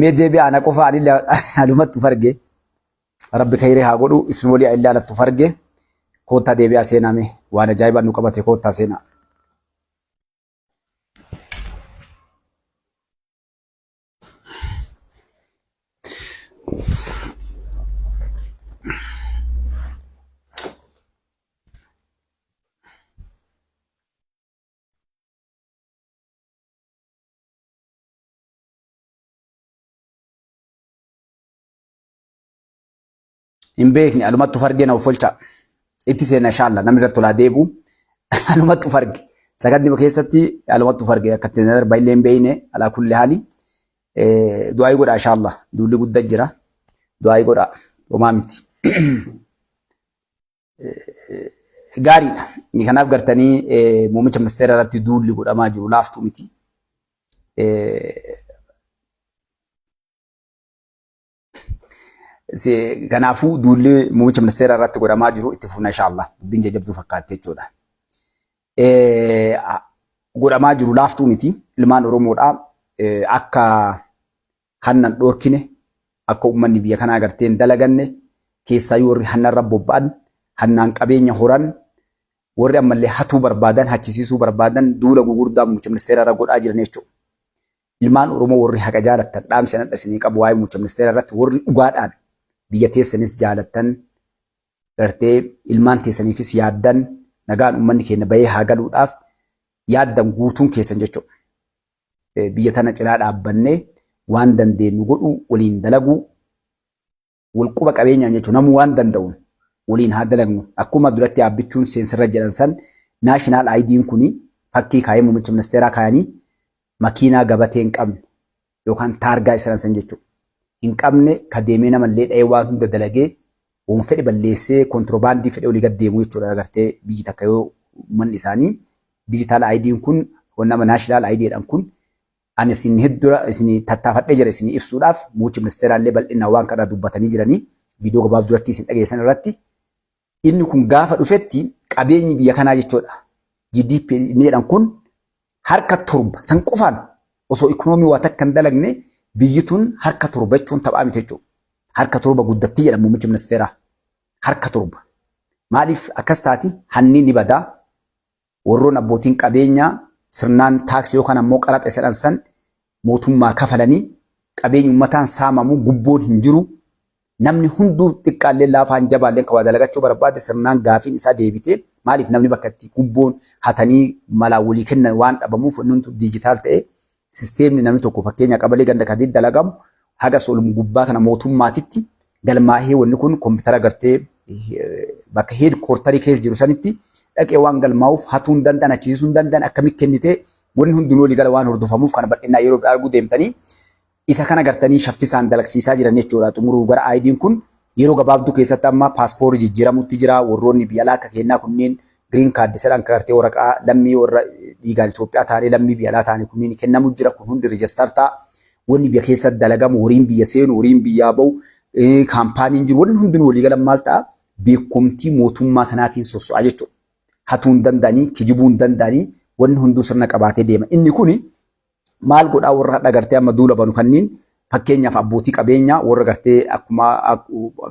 Mee deebi'aa ana qofa anillee alumatti uf arge. Rabbi kayree haa godhu isin walii illee alatti uf arge. Koottaa deebi'aa seenaa mee waan ajaa'ibaa nu qabate koottaa seenaa. Hin beekne alumatti uf argee na of olcha. Itti seena inshaalla namni irratti tolaa deebi'u alumatti uf arge. Saganni keessatti alumatti uf arge akka itti darba illee hin beekne alaa kulli haali. Du'aayii godhaa inshaalla duulli guddaa jira. Du'aayii godhaa homaa miti. Gaariidha. Kanaaf gartanii muummicha ministeera irratti duulli godhamaa jiru laaftuu miti. Kanaafuu duulli muummicha ministeera irratti godhamaa jiru itti fufna inshaallah. Dubbiin jajjabduu fakkaatti jechuudha. Godhamaa jiru laaftuu miti. Ilmaan Oromoodhaa akka hannan dhoorkine akka uummanni biyya kanaa gartee hin dalaganne keessaayyuu warri hannarra bobba'an hannaan qabeenya horan warri ammallee hatuu barbaadan hachisiisuu barbaadan duula gugurdaa muummicha ministeera irra godhaa jiran jechuudha. Ilmaan Oromoo warri haqa jaalattan dhaamsi an isinii qabu waa'ee muummicha ministeera irratti warri dhugaadhaan biyya teessanis jaalattan gartee ilmaan teessaniifis yaaddan nagaan uummanni keenya bahee haa galuudhaaf yaaddan guutuun keessan jechuudha. Biyya tana cinaa dhaabbannee waan dandeenyu godhuu waliin dalaguu wal quba qabeenyaan jechuun namuu waan danda'uun waliin haa dalagnu. Akkuma duratti Aabbichuun seensarra jedhan san national ID'n kuni fakkii kaayee muummicha ministeeraa kaayanii makiinaa gabatee hin qabne yookaan taargaa isa san jechuudha. Hin qabne ka deemee namallee dha'ee waan hunda dalagee waan fedhe balleessee kontirobaandii fedhe olii gad deemu jechuudha. Agartee biyyi takka yoo uummanni isaanii digital ID'n kun nama national ID jedhan kun Ani isin heddura isin tattaafadhee jira isin ibsuudhaaf muummichi ministeeraa illee bal'inaan waan kana dubbatanii jiranii viidiyoo gabaabduu irratti isin dhageessan irratti inni kun gaafa dhufetti qabeenyi biyya kanaa jechuudha. GDP inni jedhan kun harka 7 san qofaan osoo ikoonoomii waa takka hin dalagne biyyi tun harka 7 jechuun taphaa miti jechuudha. Harka 7 guddattii jedha muummichi ministeeraa. Harka 7. Maaliif akkas taati hanni ni badaa Warroon abbootiin qabeenyaa sirnaan taaksii yookaan ammoo qaraxa isa jedhan san mootummaa kafalanii qabeenyi ummataan saamamu gubboon hin jiru. Namni hunduu xiqqaallee laafaan jabaallee kan waa dalagachuu barbaade sirnaan gaafiin isaa deebitee maaliif namni bakka itti gubboon hatanii malaan walii kennan waan dhabamuuf inni hunduu diijitaal ta'ee sisteemni namni tokko fakkeenya qabalee ganda kadii dalagamu haga solum gubbaa kana mootummaatitti galmaahee wanni kun kompiitara gartee bakka heed koortarii keessa jiru sanitti dhaqee waan galmaa'uuf hatuu hin danda'an achiisuu hin danda'an akkamitti kennitee wanni hundinuu walii gala waan hordofamuuf kana bal'inaa yeroo biraa arguu deemtanii isa kana gartanii shaffisaan dalagsiisaa jiran jechuudha. Xumuruu gara ID'n kun yeroo gabaabduu keessatti amma paaspoortii jijjiiramutti jira warroonni biyya alaa akka kennaa kunneen giriin kaardi jedhan gartee waraqaa lammii warra dhiigaan Itoophiyaa ta'anii lammii biyya alaa ta'anii kunneen kennamu jira kun hundi register ta'a. Wanni biyya keessatti dalagamu, horiin biyya seenu, horiin biyyaa bahu, kaampaaniin jiru, wanni hundinuu waliigala maal ta'a? Beekumtii mootummaa kanaatiin sosso'a jechuudha. Hatuu hin danda'anii, kijibuu hin danda'anii, wanni hunduu sirna qabaatee deema. Inni kuni maal godhaa warra hadha gartee amma duula banu kanniin fakkeenyaaf abbootii qabeenyaa warra gartee akkuma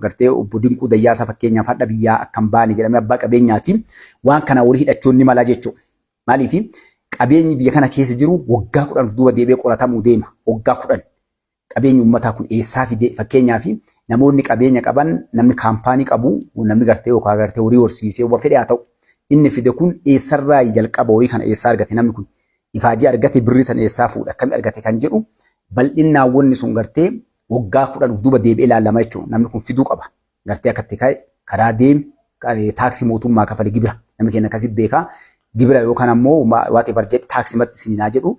gartee obbo Dinquu Dayyaasaa fakkeenyaaf hadha biyyaa akka hin baane jedhamee abbaa qabeenyaatiin waan kana walii hidhachuun ni mala jechuudha. Maaliif qabeenyi biyya kana keessa jiru waggaa 10 of duuba deebi'ee qoratamuu deema. Waggaa 10 qabeenyi uummataa kun eessaa fide fakkeenyaaf namoonni qabeenya qaban namni kaampaanii qabu namni gartee yookaan gartee horii horsiisee waan fedhe haa ta'u inni fide kun eessarraa jalqaba horii kana eessaa argate namni kun ifaajee argate birrii sana eessaa fuudhe akkami argate kan jedhu bal'innaan wanni sun gartee waggaa 10 of duuba deebi'ee ilaalama jechuudha. Namni kun fiduu qaba. Gartee akka itti ka'e karaa deeme taaksii mootummaa kafale gibira namni keenya akkasi beekaa gibira yookaan ammoo waati bar jedhe taaksii matti isiniin haa jedhu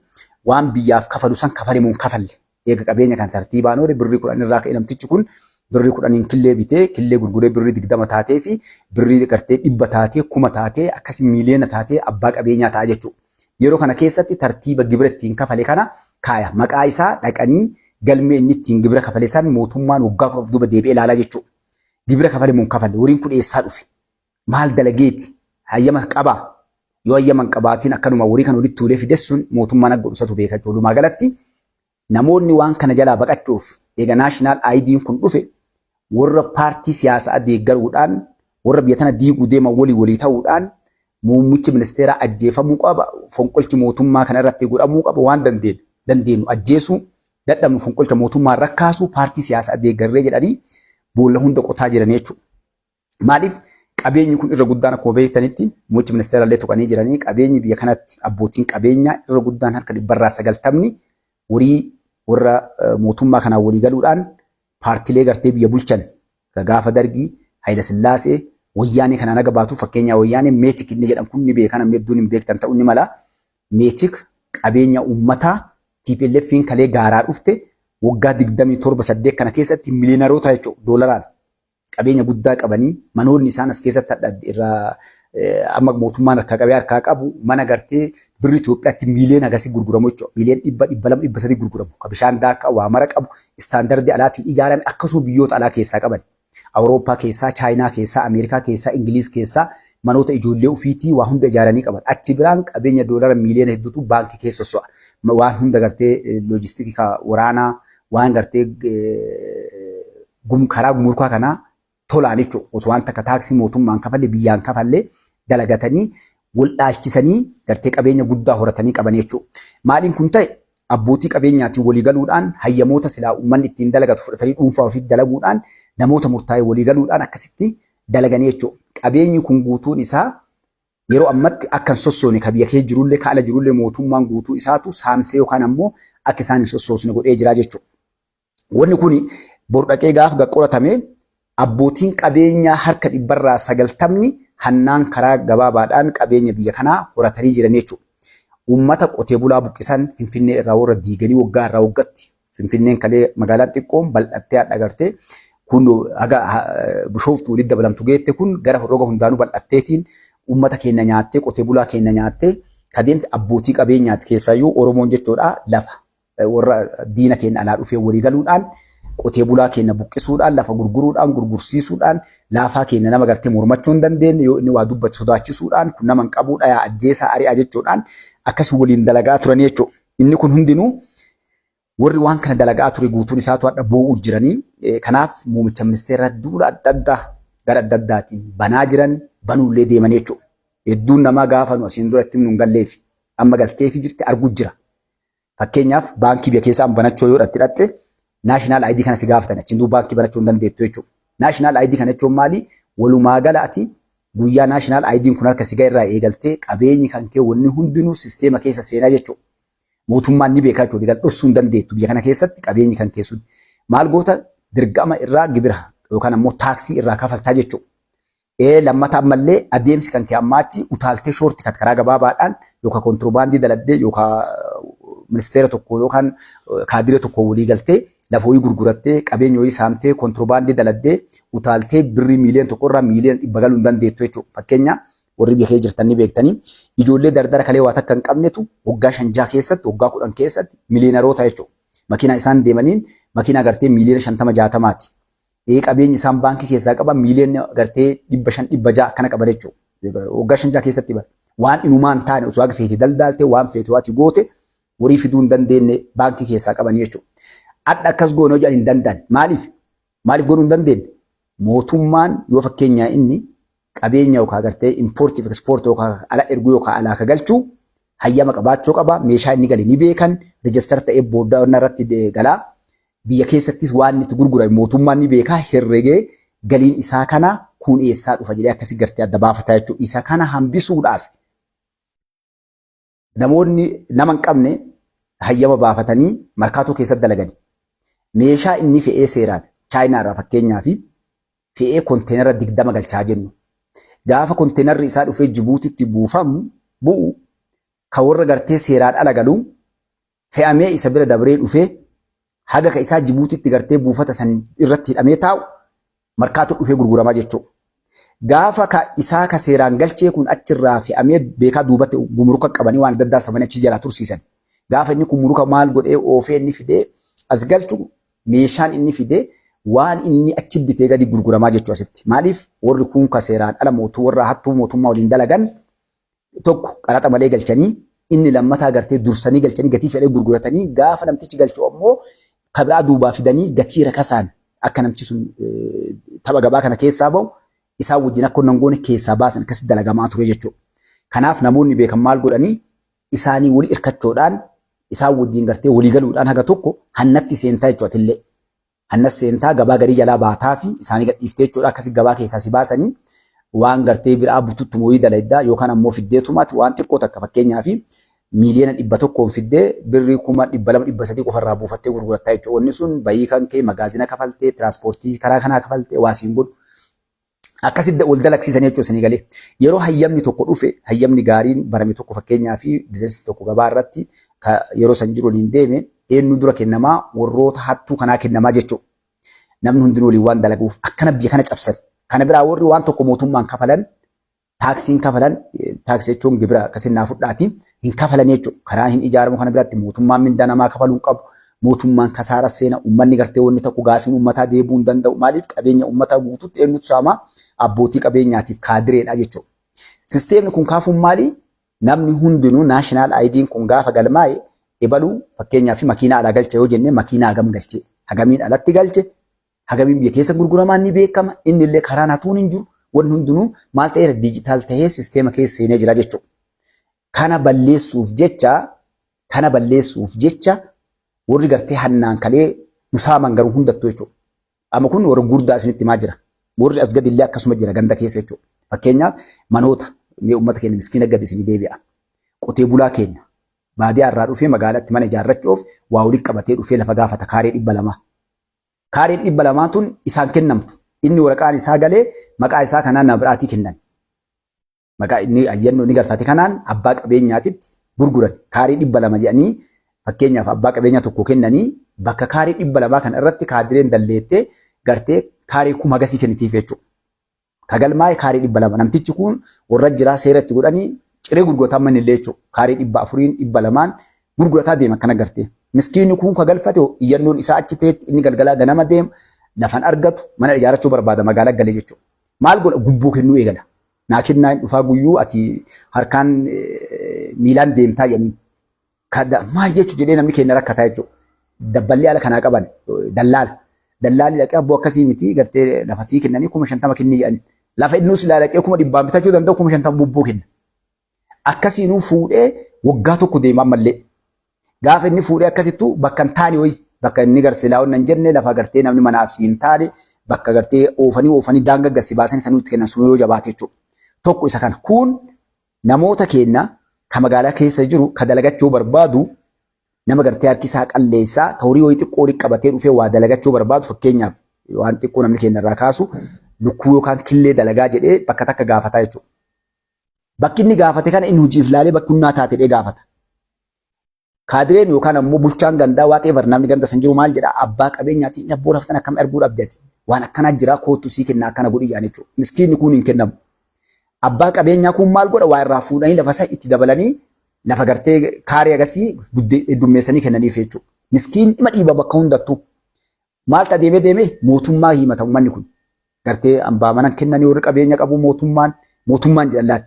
waan biyyaaf kafalu san kafale moo hin kafalle eega qabeenya kana tartiibaan hore birrii 10 irraa ka'e namtichi kun birrii 10n killee bitee killee gurguree birrii 20 taatee fi birrii gartee 100 taatee 1000 taatee akkasi miiliyoona taatee abbaa qabeenyaa ta'a jechuudha. Yeroo kana keessatti tartiiba gibira ittiin kafale kana kaaya. Maqaa isaa dhaqanii galmee inni ittiin gibira kafale san mootummaan waggaa 10 of duuba deebi'ee ilaalaa jechuudha. Gibira kafale moo hin kafalle? Horiin kun eessaa dhufe? Maal dalageeti? Hayyama qabaa? Yoo hayyama hin qabaatiin akkanuma horii kana walitti tuulee fides sun mootummaan akka godhu isatu beeka jechuudha. Walumaa galatti Namoonni waan kana jalaa baqachuuf eega national ID'n kun dhufe warra paartii siyaasaa deeggaruudhaan, warra biyya tana diiguu deeman walii walii ta'uudhaan, muummichi ministeeraa ajjeefamuu qaba, fonqolchi mootummaa kana irratti godhamuu qaba, waan dandeenyu ajjeesuu dadhabnu fonqolcha mootummaa rakkaasuu paartii siyaasaa deeggarree jedhanii boolla hunda qotaa jiran jechuudha. Maaliif? Qabeenyi kun irra guddaan, akkuma beektanitti, muummichi ministeera illee tuqanii jiranii, qabeenyi biyya kanatti abbootiin qabeenyaa irra guddaan harka 90% horii warra mootummaa kanaan walii galuudhaan paartilee gartee biyya bulchan gaafa Dargii, Hayila Sillaasee, Wayyaanee kanaan haga baatu. Fakkeenyaa Wayyaanee METEC inni jedhan kun ni beekan, amma hedduun hin beektan ta'uu ni mala. METEC qabeenya uummataa TPLF'n kalee gaaraa dhufte waggaa 27 8 kana keessatti miliyonaroota jechuudha, doolaraan qabeenya guddaa qabanii, manoonni isaan as keessatti hadha irraa amma mootummaan harkaa qabee harkaa qabu mana gartee birri Itoophiyaatti miiliyoona agasii gurguramu jechuudha. Miiliyoona 100, 200, 300 gurguramu. Ka bishaan daakaa waa mara qabu, istaandardii alaatiin ijaarame, akkasuma biyyoota alaa keessaa qaban. Awurooppaa keessaa, Chaayinaa keessaa, Ameerikaa keessaa, Ingiliiz keessaa manoota ijoollee ofiitii waa hunda ijaaranii qaban. Achi biraan qabeenya doolara miiliyoona hedduutu baankii keessa sosso'a. Waan hunda gartee loojistikii waraanaa waan gartee karaa gumurkaa kanaa tolaan jechuudha. Osoo waan takka taaksii mootummaan kafalle, biyyaan kafallee dalagatanii wal dhaalchisanii gartee qabeenya guddaa horatanii qaban jechuudha. Maaliin kun ta'e? Abbootii qabeenyaatiin walii galuudhaan, hayyamoota silaa uummanni ittiin dalagatu fudhatanii dhuunfaa ofiitti dalaguudhaan, namoota murtaa'e walii galuudhaan akkasitti dalaganii jechuudha. Qabeenyi kun guutuun isaa yeroo ammatti akka hin sossoone, ka biyya keessa jirullee ka ala jirullee mootummaan guutuu isaatu saamsee yookaan ammoo akka isaan hin sossoosne godhee jira jechuudha. Wanni kun boru dhaqee gaafa qoratame abbootiin qabeenyaa harka 90% hannaan karaa gabaabaadhaan qabeenya biyya kanaa horatanii jiran jechuudha. Uummata qotee bulaa buqqisan, Finfinnee irraa warra diiganii waggaa irraa waggaatti Finfinneen kalee magaalaan xiqqoon bal'attee hadha gartee kun haga Bishooftuu walitti dabalamtu geette, kun gara roga hundaanuu bal'atteetiin uummata keenya nyaattee, qotee bulaa keenya nyaattee kadeemte abbootii qabeenyaati, keessaayyuu Oromoon jechuudha. Lafa warra diina keenya alaa dhufee walii galuudhaan qotee bulaa keenya buqqisuudhaan, lafa gurguruudhaan, gurgursiisuudhaan, laafaa keenya nama gartee mormachuu hin dandeenye yoo inni waa dubbate sodaachisuudhaan, kun nama hin qabuudha, yaa ajjeesaa, ari'a jechuudhaan akkasii waliin dalagaa turanii jechuudha. Inni kun hundinuu warri waan kana dalagaa ture guutuun isaatu hadha boo'uu jiranii. Kanaaf muummicha ministeera duula adda addaa gara adda addaatiin banaa jiran, banuullee deemanii jechuudha. Hedduun namaa gaafa nu asiin duratti nu hin galleef amma galteefii jirti, arguu jira. Fakkeenyaaf baankii biyya keessaa banachuu yoo dhatti dhatte national ID kana si gaafatan, achiin duuba baankii banachuu hin dandeettu jechuudha. National ID kana jechuun maali? Walumaa gala ati guyyaa national ID'n kun harka si irraa eegaltee qabeenyi kan kee wanni hundinuu sisteema keessa seenaa jechuudha. Mootummaan ni beekaa jechuudha. Egaa dhoksuu hin dandeettu biyya kana keessatti qabeenyi kan keessu. Maal goota? Dirqama irraa gibira yookaan ammoo taaksii irraa kafaltaa jechuudha. Lammata ammallee adeemsi kan kee ammaachi utaaltee short cut karaa gabaabaadhaan yookaan kontiroobaandii daladdee yookaan ministeera tokko yookaan kaadire tokko walii galtee lafa wayii gurgurattee, qabeenya wayii saamtee, kontiroobaandii daladdee utaaltee birrii 1 million irraa 100 million galuu hin dandeettu jechuudha. Fakkeenya warri biyya keessa jirtan ni beektanii, ijoollee dardara kalee waa takka hin qabnetu waggaa 5 6 keessatti, waggaa 10 keessatti miliyonaroota jechuudha. Makiinaa isaan deemaniin makiinaa gartee 50 miliyoona 60ti. Qabeenyi isaan baankii keessaa qaban 500 miliyoona 600 akkana qaban jechuudha. Waggaa 5 6 keessatti bara. Waan inumaan taane osoo haga feete daldaalte, waan feete waati goote horii fiduu hin dandeenye baankii keessaa qaban jechuudha. Adda akkas goone hojii hin danda'an. Maaliif? Maaliif godhuu hin dandeenye? Mootummaan yoo fakkeenyaa inni qabeenya yookaan gartee impoortii fi ekspoortii yookaan ala erguu yookaan alaa ka galchuu hayyama qabaachuu qaba. Meeshaa inni gale ni beekan. Register ta'ee booda irratti galaa. Biyya keessattis waan itti gurgurame mootummaan ni beekaa, herregee galiin isaa kana kun eessaa dhufa jedhee akkasii gartee adda baafataa jechuudha. Isa kana hambisuudhaaf namoonni nama hin qabne hayyama baafatanii markaatoo keessatti dalagani. Meeshaa inni fe'ee seeraan Chaayinaa irraa fakkeenyaa fi fe'ee konteenara 20 galchaa jennu. Gaafa konteenarri isaa dhufee Jibuutitti buufamu bu'u, kan warra gartee seeraan ala galuu fe'amee isa bira dabree dhufee haga ka isaa Jibuutitti gartee buufata san irratti hidhamee taa'u markaatoo dhufee gurguramaa jechuudha. Gaafa ka isaa ka seeraan galchee kun achirraa fe'amee beekaa duubatti gumuruka qabanii waan adda addaa sabanii achi jalaa tursiisan. Gaafa inni gumuruka maal godhee oofee inni fidee as galchu, meeshaan inni fidee waan inni achi bitee gadi gurguramaa jechuu asitti. Maaliif? Warri kun ka seeraan ala mootuu warra hattuu mootummaa waliin dalagan tokko qaraxa malee galchanii Inni lammataa gartee dursanii galchanii gatii fedhee gurguratanii gaafa namtichi galchu ammoo ka biraa duubaa fidanii gatii rakasaan akka namtichi sun tapha gabaa kana keessaa bahu isaan wajjin akka hin goone keessaa baasan akkasitti dalagamaa ture jechuudha. Kanaaf namoonni beekan maal godhanii isaanii walii hirkachuudhaan isaan wajjin gartee walii galuudhaan haga tokko hannatti seentaa jechuudha atillee. Hannas seentaa gabaa garii jalaa baataa fi isaanii gadhiiftee jechuudha akkasi gabaa keessaa si baasanii waan gartee biraa bututtu wayii dalaydaa yookaan ammoo fiddeetumaati waan xiqqoo takka fakkeenyaa fi 100,000,000 fiddee birrii 200,000 300,000 qofarraa buufattee gurgurattaa jechuudha. Wanni sun bayii kan kee magaazina kafaltee tiraanspoortii karaa kanaa kafaltee waa siin godhu. Akkasitti wal dalagsiisanii jechuudha isinii galee. Yeroo hayyamni tokko dhufe hayyamni gaariin barame tokko fakkeenyaa fi bizinesi tokko gabaa irratti yeroo san jiru waliin deeme eenyu dura kennamaa warroota hattuu kanaa kennamaa jechuudha. Namni hundinuu waliin waan dalaguuf akkana biyya kana cabsan. Kana biraa warri waan tokko mootummaan kafalan taaksiin kafalan taaksii jechuun gibira akkasiin naa fudhaati hin kafalan jechuudha. Karaan hin ijaaramu kana biratti mootummaan mindaa namaa kafaluu hin qabu. Mootummaan kasaara seena uummanni gartee wanni tokko gaafiin uummataa deebi'uu hin danda'u. Maaliif qabeenya uummataa guutuutti eenyutu saamaa abbootii qabeenyaatiif kaadireedha jechuudha. Sisteemni kun kaafuun maali? Namni hundinuu naashinaal ID'n kun gaafa galmaa'e ebaluu fakkeenyaaf makiinaa alaa galche yoo jenne makiinaa hagam galche hagamiin alatti galche hagamiin biyya keessa gurguramaan ni beekama inni illee karaan hatuun hin jiru wanni hundinuu maal ta'eera diijitaal ta'ee sisteema keessa seenee jira jechuudha. Kana balleessuuf jecha kana balleessuuf jecha warri gartee hannaan kalee nu saaman garuu hundattuu jechuudha. Amma kun warra gurdaa isinitti himaa jira. Warri as gadi illee akkasuma jira ganda keessa jechuudha. Fakkeenyaaf manoota mee uummata keenya miskiina gadi isinii deebi'a. Qotee bulaa keenya baadiyaa irraa dhufee magaalaatti mana ijaarrachuuf waa walitti qabatee dhufee lafa gaafata kaaree 200. Kaareen 200 tun isaan kennamtu. Inni waraqaan isaa galee maqaa isaa kanaan nama biraatii kennan. Maqaa inni ayyannoo inni galfate kanaan abbaa qabeenyaatitti gurguran. Kaaree 200 jedhanii fakkeenyaaf abbaa qabeenyaa tokko kennanii bakka kaaree 200 kana irratti kaadireen dalleettee gartee kaaree 1000 gasii kennitiif jechuudha. Ka galmaa'e kaaree 200. Namtichi kun warra jiraa seera itti godhanii ciree gurgurataa manni illee jechuudha. Kaaree 400n 200n gurgurataa deema akkana gartee. Miskiinni kun ka galfate iyyannoon isaa achi ta'etti inni galgalaa ganama deema lafan argatu mana ijaarrachuu barbaada magaalaa galee jechuudha. Maal godha gubboo kennuu eegala. Naa kennaa hin dhufaa guyyuu ati harkaan miilaan deemtaa jedhanii. Kada maal jechu jedhee namni keenya rakkataa jechuudha. Dabballi haala kanaa qaban dallaala. Dallaalli dhaqee abboo akkasii miti gartee lafa sii kennanii 50,000 kennii jedhani. Lafa innuu silaa dhaqee 100,000 bitachuu danda'u 50,000 gubboo kenna. Akkasiinuu fuudhee waggaa tokko deema ammallee. Gaafa inni fuudhee akkasittuu bakka hin taane wayi bakka inni gartee silaa hin jenne lafa gartee namni manaaf si hin taane bakka gartee oofanii oofanii daangaa gasi baasanii sanuu itti kennan sun yoo jabaate jechuudha. Tokko isa kana. Kun namoota keenya ka magaalaa keessa jiru ka dalagachuu barbaadu nama gartee harki isaa qalleessaa ka horii wayii xiqqoo horii qabatee dhufee waa dalagachuu barbaadu fakkeenyaaf waan xiqqoo namni keenya irraa kaasu lukkuu yookaan killee dalagaa jedhee bakka takka gaafataa jechuudha. Bakki inni gaafate kana inni hojiif laalee bakki humnaa taate jedhee gaafata. Kaadireen yookaan ammoo bulchaan gandaa whatever namni ganda san jiru maal jedha abbaa qabeenyaatiin abboo laftan akkam arguu dhabde ati waan akkanaa jira koottu sii kenna akkana godhi jedhan jechuudha. Miskiinni kun hin kennamu. Abbaa qabeenyaa kun maal godha waa irraa fuudhanii lafa isaa itti dabalanii lafa gartee kaaree agasii heddummeessanii kennaniif jechuudha. Miskiin dhima dhiiba bakka hundattuu. Maal ta'a deemee deemee mootummaa himata uummanni kun. Gartee ambaa mana kennanii warri qabeenya qabu mootummaan mootummaan jedhan laal.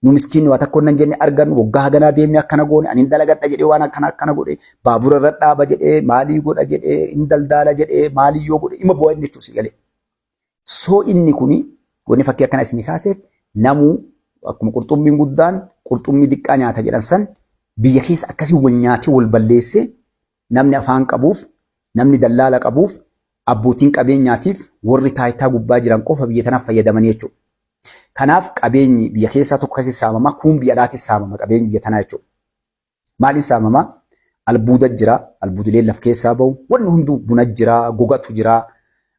Nu miskiinni waa takko nan jenne argannu waggaa haganaa deemne akkana goone ani hin dalagadha jedhee waan akkana akkana godhe baabura irra dhaaba jedhee maalii godha jedhee hin daldaala jedhee maalii yoo godhe ima bu'aa inni jechuun si galee. Soo inni kuni wanni fakkii akkana isinii kaaseef namuu akkuma qurxummiin guddaan qurxummii diqqaa nyaata jedhan san biyya keessa akkasii wal nyaatee wal balleessee namni afaan qabuuf, namni dallaala qabuuf, abbootiin qabeenyaatiif warri taayitaa gubbaa jiran qofa biyya tanaaf fayyadamanii jechuudha. Kanaaf qabeenyi biyya keessaa tokko keessatti saamama, kuun biyya alaatis saamama qabeenyi biyya tanaa jechuudha. Maaliin saamama? Albuuda jira, albuudileen laf keessaa bahu, wanni hunduu buna jira, gogatu jira,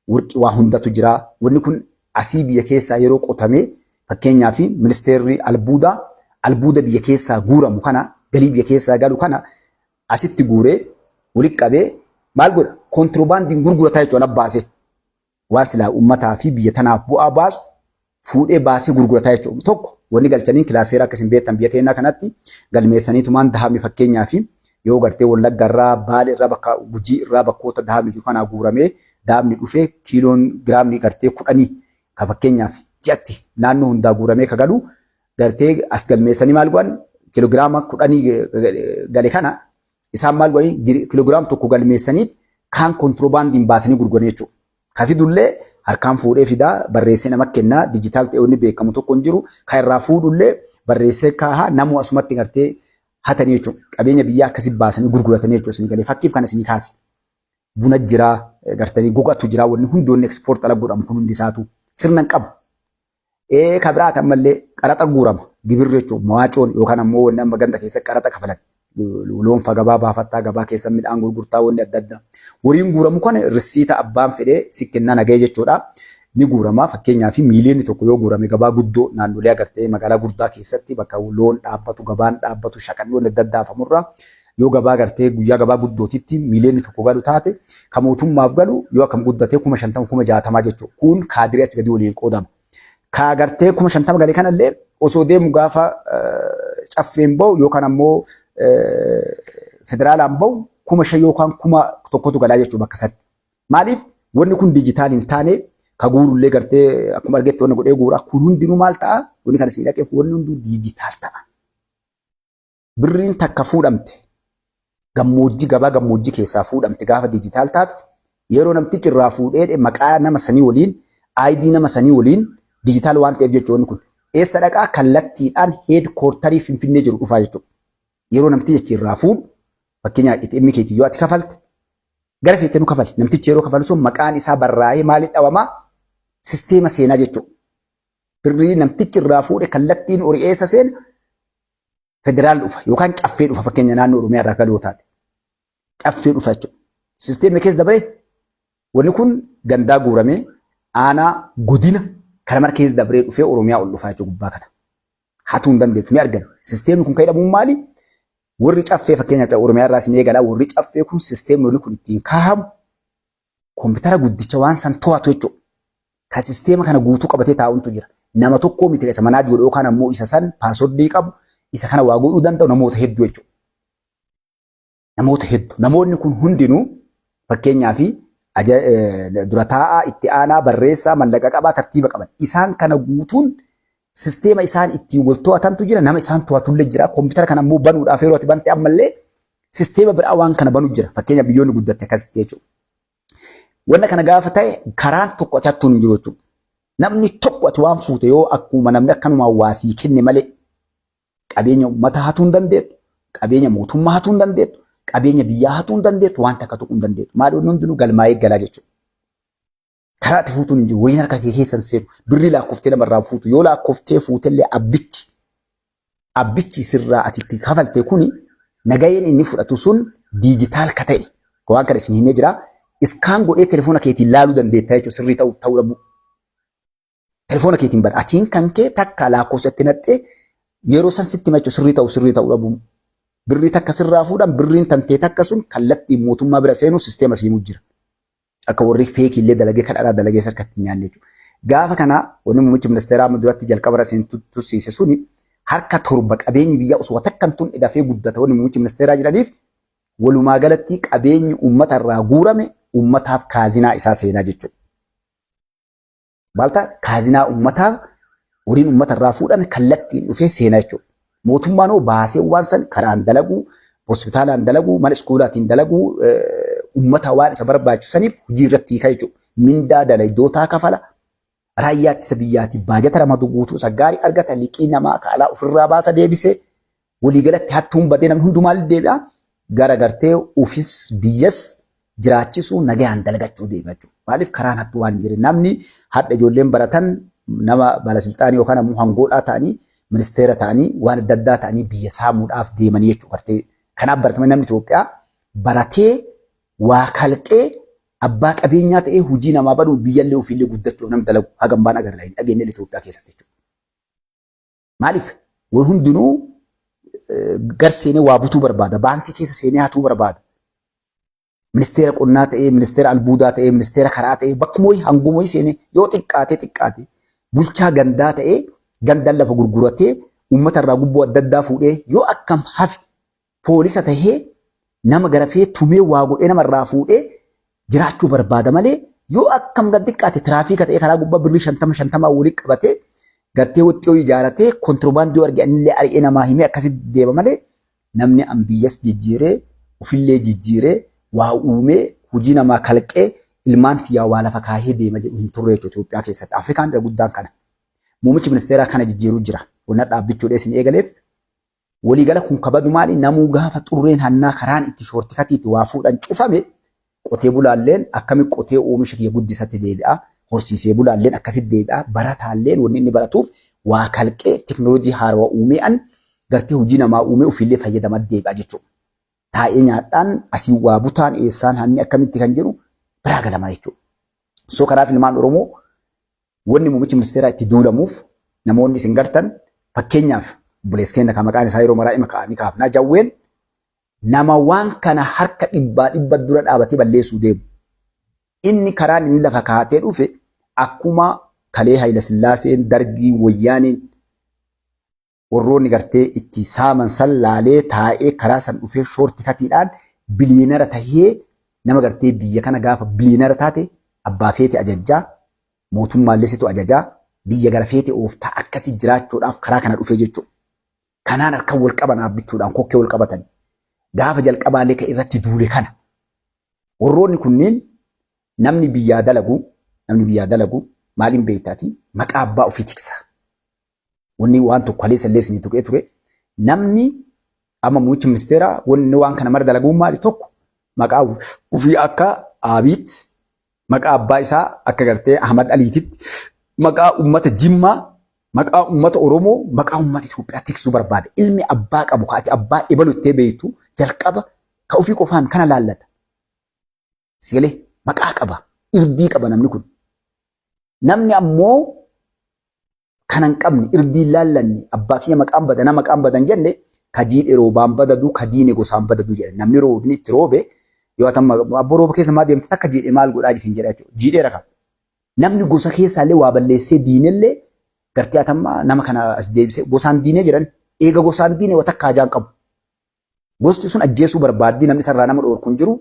warqii waa hundatu jira. Wanni kun asii biyya keessaa yeroo qotamee fakkeenyaaf ministeerri albuudaa albuuda biyya keessaa guuramu kana galii biyya keessaa galu kana asitti guuree walitti qabee maal godha? Kontiroobaandiin gurgurataa jechuudha ala baasee. Waan silaa uummataa fi biyya tanaaf bu'aa baasu fuudhee baasee gurgurataa jechuudha. Tokko wanni galchaniin kilaaseera akka isin beektan biyya teennaa kanatti galmeessaniitumaan dahabni fakkeenyaa fi yoo gartee Wallagga irraa Baale irraa bakka Gujii irraa bakkoota dahabni jiru kanaa guuramee dahabni dhufee kiiloon giraamni gartee 10 ka fakkeenyaaf ji'atti naannoo hundaa guuramee ka galu gartee as galmeessanii maal godhan Kiloogiraama 10 gale kana isaan maal godhanii kiloogiraama 1 galmeessaniit kaan kontiroobaandiin baasanii gurguranii jechuudha. Ka fidullee harkaan fuudhee fidaa barreessee nama kennaa digital ta'e wanni beekamu tokko hin jiru. Ka irraa fuudhullee barreessee kaahaa namuu asumatti gartee hatanii jechuudha. Qabeenya biyyaa akkasi baasanii gurguratanii jechuudha isinii galee. Fakkiif kana isinii kaase. Buna jira gartanii gogatu jira wanni hundi wanni ekspoort ala godhamu kun hundi isaatu sirna hin qabu. Ee ka biraati ammallee qaraxa guurama gibirri jechuun mawaacoon yookaan ammoo wanni amma ganda keessa qaraxa kafalan. Loon fa gabaa baafattaa gabaa keessa midhaan gurgurtaa wanni adda addaa. Horiin guuramu kana rissiita abbaan fedhee si kennaa nagahee jechuudha. Ni guurama fakkeenyaaf miiliyoonni 1 yoo guurame gabaa guddoo naannolee agartee magaalaa guddaa keessatti bakka loon dhaabbatu gabaan dhaabbatu shaqanni wanni adda addaa hafamurraa yoo gabaa gartee guyyaa gabaa guddootitti miiliyoonni 1 galu taate ka mootummaaf galu yoo akkam guddatee 50,000 60,000 jechuudha. Kun kaadiree achi gadi waliin qoodama. Ka gartee 50,000 gale kanallee osoo deemu gaafa caffeen bahu yookaan ammoo federaalaan bahu 5,000 yookaan 1,000tu galaa jechuudha bakka sadi. Maaliif wanni kun digital hin taane ka guurullee gartee akkuma argetti wanni godhee guuraa kun hundinuu maal ta'a? Wanni kana sii dhaqeef wanni hunduu digital ta'a. Birriin takka fuudhamte gammoojjii gabaa gammoojjii keessaa fuudhamte gaafa digital taate yeroo namtichi irraa fuudhee maqaa nama sanii waliin ID nama sanii waliin digital waan ta'eef jechuun kun eessa dhaqaa kallattiidhaan headquarterii Finfinnee jiru dhufaa jechuudha. Yeroo namtichi irraa fuudhu fakkeenyaaf ATM keetii yoo ati kafalte gara feetee nu kafali namtichi yeroo kafalu sun maqaan isaa barraa'ee maaliif dhawamaa sisteema seenaa jechuudha. Birrii namtichi irraa fuudhe kallattiin horii eessa seena federaal dhufa yookaan caffee dhufa fakkeenya naannoo Oromiyaa irraa galuu taate. Caffee dhufa jechuudha. Sisteemni keessa dabaree wanni kun gandaa guuramee aanaa godina kana mara keessa dabaree dhufee Oromiyaa ol dhufaa jechuudha gubbaa kana. Hatuu hin dandeettu ni argan. Sisteemni kun kan jedhamu maali? Warri caffee fakkeenyaaf Oromiyaa irraa isin eegalaa warri caffee kun sisteemni wanni kun ittiin kaahamu koompitara guddicha waan san to'atu jechuudha. Ka sisteema kana guutuu qabatee taa'utu jira. Nama tokkoo miti isa manaa godhu yookaan ammoo isa san passwordii qabu isa kana waa godhuu danda'u namoota hedduu jechuudha. Namoota hedduu. Namoonni kun hundinuu fakkeenyaaf dura taa'aa, itti aanaa, barreessaa, mallaqa qabaa, tartiiba qaban. Isaan kana guutuun sisteema isaan ittiin wal to'atantu jira. Nama isaan to'atullee jira. Koompitara kana ammoo banuudhaaf yeroo ati bante ammallee sisteema biraa waan kana banu jira. Fakkeenya biyyoonni guddatte akkasitti jechuudha. Wanna kana gaafa ta'e karaan tokko ati hattuun hin jiru jechuudha. Namni tokko ati waan fuute yoo akkuma namni akkanumaan waa sii kenne malee qabeenya uummataa hatuu hin dandeettu, qabeenya mootummaa hatuu hin dandeettu, qabeenya biyyaa hatuu hin dandeettu, waan takka tuquu hin dandeettu. Maali wanni hundinuu galmaa'ee galaa jechuudha. Karaa ati fuutuun hin jiru. Wayiin harka kee keessa hin seenu. Birrii laakkooftee namarraa fuutu. Yoo laakkooftee fuutellee abbichi sirraa ati itti kafalte kuni nagayeen inni fudhatu sun digital ka ta'e. Waan kana isin himee jira. Scan godhee telefoona keetiin laaluu dandeetta jechuudha sirrii ta'uu ta'uu dhabuu. Telefoona keetiin bana. Atiin kan kee takka lakkoofsa itti naqxee yeroo san sitti hima jechuudha sirrii ta'uu dhabuu. Birrii takka sirraa fuudhan birriin tantee takka sun kallattiin mootummaa bira seenuu sisteema siimuu jira. Akka warri fake illee dalagee kan dharaa dalagee sarkatti hin nyaanne jechuudha. Gaafa kana wanni muummichi ministeeraa amma duratti jalqaba irra isin tursiise suni harka torba qabeenyi biyyaa osoo takkan tun dafee guddata wanni muummichi ministeeraa jedhaniif walumaa galatti qabeenyi uummata irraa guurame uummataaf kaazinaa isaa seenaa jechuudha. Maalta kaazinaa uummataaf horiin uummata irraa fuudhame kallattiin dhufee seenaa jechuudha. Mootummaan hoo baasee waan san karaan dalaguu, hospitaalaan dalaguu, mana iskuulaatiin dalaguu, uummata waan isa barbaachisaniif hojii irratti hiikaa jechuudha. Mindaa dalaydootaa kafala. Raayyaa ittisa biyyaatiif baajata ramadu guutuu isa gaarii argata liqii namaa kaalaa ofirraa baasa deebisee waliigalatti hattuun badee namni hunduu maaliif deebi'a? Gara gartee ofis biyyas jiraachisuu nagayaan dalagachuu deema jechuudha. Maaliif karaan hattuu waan hin jirre namni hadha ijoolleen baratan nama baalasilxaanii yookaan ammoo hangoodhaa ta'anii ministeera ta'anii waan adda addaa ta'anii biyya saamuudhaaf deemanii jechuudha. Gartee kanaaf baratame namni Itoophiyaa baratee waa kalqee abbaa qabeenyaa ta'ee hojii namaa banuun biyyallee ofiillee guddachuuf nam dalagu hagam baan agarra hin dhageenye Itoophiyaa keessatti jechuudha. Maaliif waan hundinuu gar seenee waa butuu barbaada. Baankii keessa seenee hatuu barbaada. Ministeera qonnaa ta'ee, ministeera albuudaa ta'ee, ministeera karaa ta'ee, bakkuma wayii hanguma wayii seenee yoo xiqqaatee xiqqaate bulchaa gandaa ta'ee gandaan lafa gurguratee uummata irraa gubboo adda addaa fuudhee yoo akkam hafe poolisa tahee nama garafee tumee waa godhee nama irraa fuudhee jiraachuu barbaada malee yoo akkam gad xiqqaate tiraafiika ta'ee karaa gubbaa birrii 50 50 walii qabatee Gartee woxxii hoyi ijaaratee kontirobaandii arge anillee ari'ee namaa himee akkasitti deema malee namni an biyyas jijjiiree ufillee jijjiiree waa uumee hojii namaa kalqee ilmaan tiyyaa waa lafa kaahee deema jedhu hin turre jechuudha Itoophiyaa keessatti. Afrikaan irra guddaan kana. Muummichi ministeeraa kana jijjiiruu jira. Wanna dhaabbichuudhee isin eegaleef Waliigala kun ka badu maali? Namuu gaafa xurreen hannaa karaan itti shoortikatiitti waa fuudhan cufame qotee bulaalleen akkami qotee oomisha kiyya guddisatti deebi'a. Horsiisee bulaalleen akkasitti deebi'a. Barataalleen wanni inni baratuuf waa kalqee teknooloojii haarawa uumee an gartee hojii namaa uumee ofiillee fayyadama deebi'a jechuudha. Taa'ee nyaadhaan asii waa butaan eessaan hanni akkamitti kan jedhu biraa galama jechuudha. So kanaaf ilmaan Oromoo Wanni muummichi ministeeraa itti duulamuuf namoonni isin gartan fakkeenyaaf obboleessa keenya kan maqaan isaa yeroo maraa ima ka'a ni kaafnaa jawween nama waan kana harka dhibbaa dhibba dura dhaabatee balleessuu deemu. Inni karaan inni lafa kaatee dhufe akkuma kalee Hayila Sillaaseen dargiin wayyaaneen warroonni gartee itti saaman san laalee taa'ee karaa san dhufee shoorti katiidhaan biliyeenara tahee nama gartee biyya kana gaafa biliyeenara taate abbaa feete ajajjaa mootummaallee situ ajajaa biyya gara feete ooftaa akkasii jiraachuudhaaf karaa kana dhufee jechuudha. Kanaan harkaan wal qaban dhaabbichuudhaan kokkee wal qabatan. Gaafa jalqabaallee kan irratti duule kana. Warroonni kunneen namni biyyaa dalagu namni biyyaa dalagu maaliin beektaati maqaa abbaa ofii tiksa. Wanni waan tokko kaleessa illee isinii tuqee ture. Namni amma muummichi ministeeraa wanni waan kana mara dalaguun maali tokko maqaa ofii akka Abiitti maqaa abbaa isaa akka gartee Ahmad Aliititti maqaa uummata Jimmaa maqaa uummata Oromoo maqaa uummata Itoophiyaa tiksuu barbaada. Ilmi abbaa qabu ka ati abbaa ebalu ittee beektu jalqaba ka ofii qofaan kana laallata. Sigalee maqaa qaba irdii qaba namni kun. Namni ammoo kana hin qabne irdii hin laallanne abbaa kiyya maqaan bada nama maqaan badan jenne ka jiidhe roobaan badadu ka diine gosaan badadu jedhe namni roobni itti roobe yoo atamma abboo rooba keessa maa deemte takka jiidhe maal godhaa isin jedha jechuudha jiidheera kan namni gosa keessaallee waa balleessee diinellee gartee atamma nama kana as deebisee gosaan diinee jedhan eega gosaan diine wa takka hajaan qabu Gosti sun ajjeesuu barbaaddii namni isarraa nama dhoorku hin jiru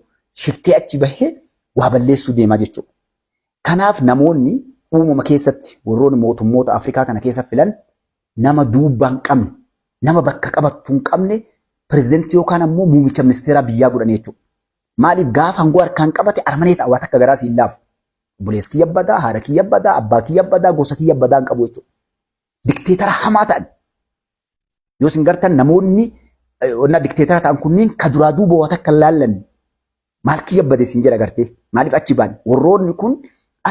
shiftee achi bahee waa balleessuu deemaa jechuudha. Kanaaf namoonni uumama keessatti warroonni mootummoota Afrikaa kana keessa filan nama duubbaa hin qabne, nama bakka qabattu hin qabne pirezidantii yookaan ammoo muummicha ministeeraa biyyaa godhan jechuudha. Maaliif gaafa aangoo harkaan qabate armanee ta'a waan takka garaa siin laafu. Obboleessi kiyya badaa, haadha kiyya badaa, abbaa kiyya badaa, gosa kiyya badaa hin qabu jechuudha. Dikteetara hamaa ta'an. Yoo isin gartan namoonni onnaa dikteetara ta'an kunniin ka duraa duuba waa takka hin laallanne maal kiyya bade isin jedha gartee maaliif achi baan warroonni kun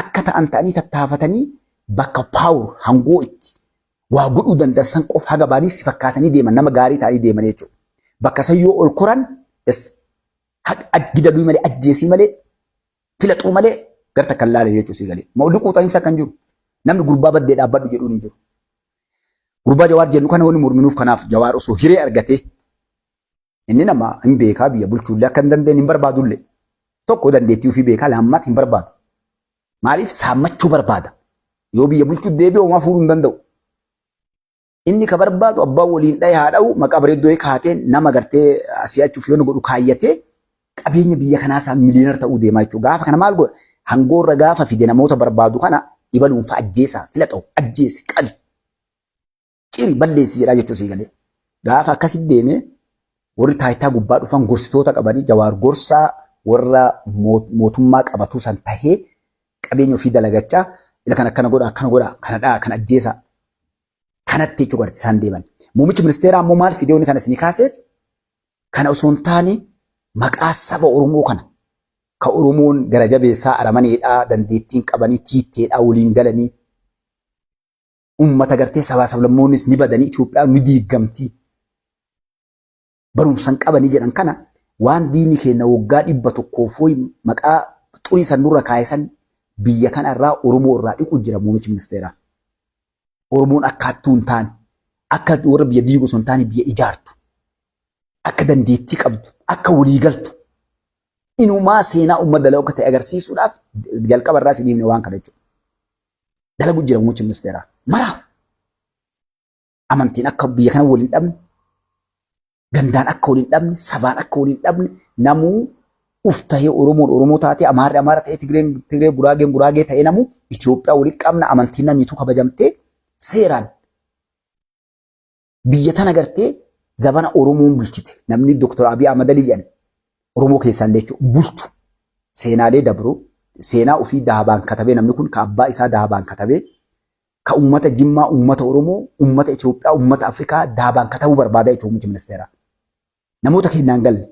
akka ta'an ta'anii tattaafatanii bakka paawur hangoo itti waa godhuu danda'an san qofa haga baanii si fakkaatanii deeman nama gaarii ta'anii deeman jechuudha. Bakka san yoo ol koran gidaluu malee ajjeesii malee filaxuu malee garta kan laalan jechuudha si galee. Mawli quuxaniinsa kan jiru namni gurbaa baddee dhaabbadhu jedhuun hin jiru. Gurbaa Jawaar jennu kana wanni morminuuf kanaaf Jawaar osoo hiree argatee inni nama hin beekaa biyya bulchuullee akka hin dandeenye hin barbaadullee. Tokko dandeettii ofii beekaa lammaata hin barbaadu. Maaliif saammachuu barbaada. Yoo biyya bulchuu deebi'e homaa fuudhuu hin danda'u. Inni ka barbaadu abbaan waliin dhahe haa dha'u maqaa bareeddoo kaatee nama gartee asii achi yoo godhu kaayyatee qabeenya biyya kanaa isaa miliyoonara ta'uu deemaa jechuudha. Gaafa kana maal godha? Hangoorra gaafa fide namoota barbaadu kana ibaluun fa'a ajjeesaa filaxoo ajjeesi qali ciri balleessi jedhaa jechuu sii galee. Gaafa akkasitti deemee warri taayitaa gubbaa dhufan gorsitoota qabanii jawaar gorsaa warra mootummaa qabatuu san tahee qabeenya ofii dalagachaa ila kan akkana godha akkana godha kana dha'a kana ajjeesaa kanatti jechuu garti isaan deeman. Muummichi ministeeraa ammoo maal fidee wanni kana isinii kaaseef Kana osoo hin taane maqaa saba Oromoo kana ka Oromoon gara jabeessaa aramaneedhaa dandeettiin qabanii tiitteedhaa waliin galanii ummata gartee sabaa sablammoonnis ni badanii Itoophiyaan ni diigamtii barumsa hin qabanii jedhan kana waan diinni keenya waggaa 100 fi maqaa xurii san nurra kaa'e san biyya kana irraa Oromoo irraa dhiqu jira muummichi ministeeraa. Oromoon akka hattuu hin taane, akka warra biyya diigu osoo hin taane biyya ijaartu, akka dandeettii qabdu, akka walii galtu, inumaa seenaa uummata dalagu akka ta'e agarsiisuudhaaf jalqaba irraa isin himne waan kana jechuudha. Dalagu jira muummichi ministeeraa. Mara amantiin akka biyya kana waliin dhabne, gandaan akka waliin dhabne, sabaan akka waliin dhabne, namuu uf tahee Oromoon Oromoo taatee, Amaarri Amaara ta'ee, Tigreen Tigree, Guraageen Guraagee ta'ee namuu Itoophiyaa waliin qabna amantiin namiituu kabajamtee seeraan Biyya tana gartee zabana Oromoon bulchite namni Dr. Abiy Ahmad Ali jedhan Oromoo keessaa illee jechuudha bulchu seenaalee dabru seenaa ofii dahabaan katabee namni kun ka abbaa isaa dahabaan katabee ka ummata Jimmaa, ummata Oromoo, ummata Itoophiyaa, ummata Afrikaa dahabaan katabuu barbaada jechuudha muummichi ministeeraa. Namoota kennaan galle.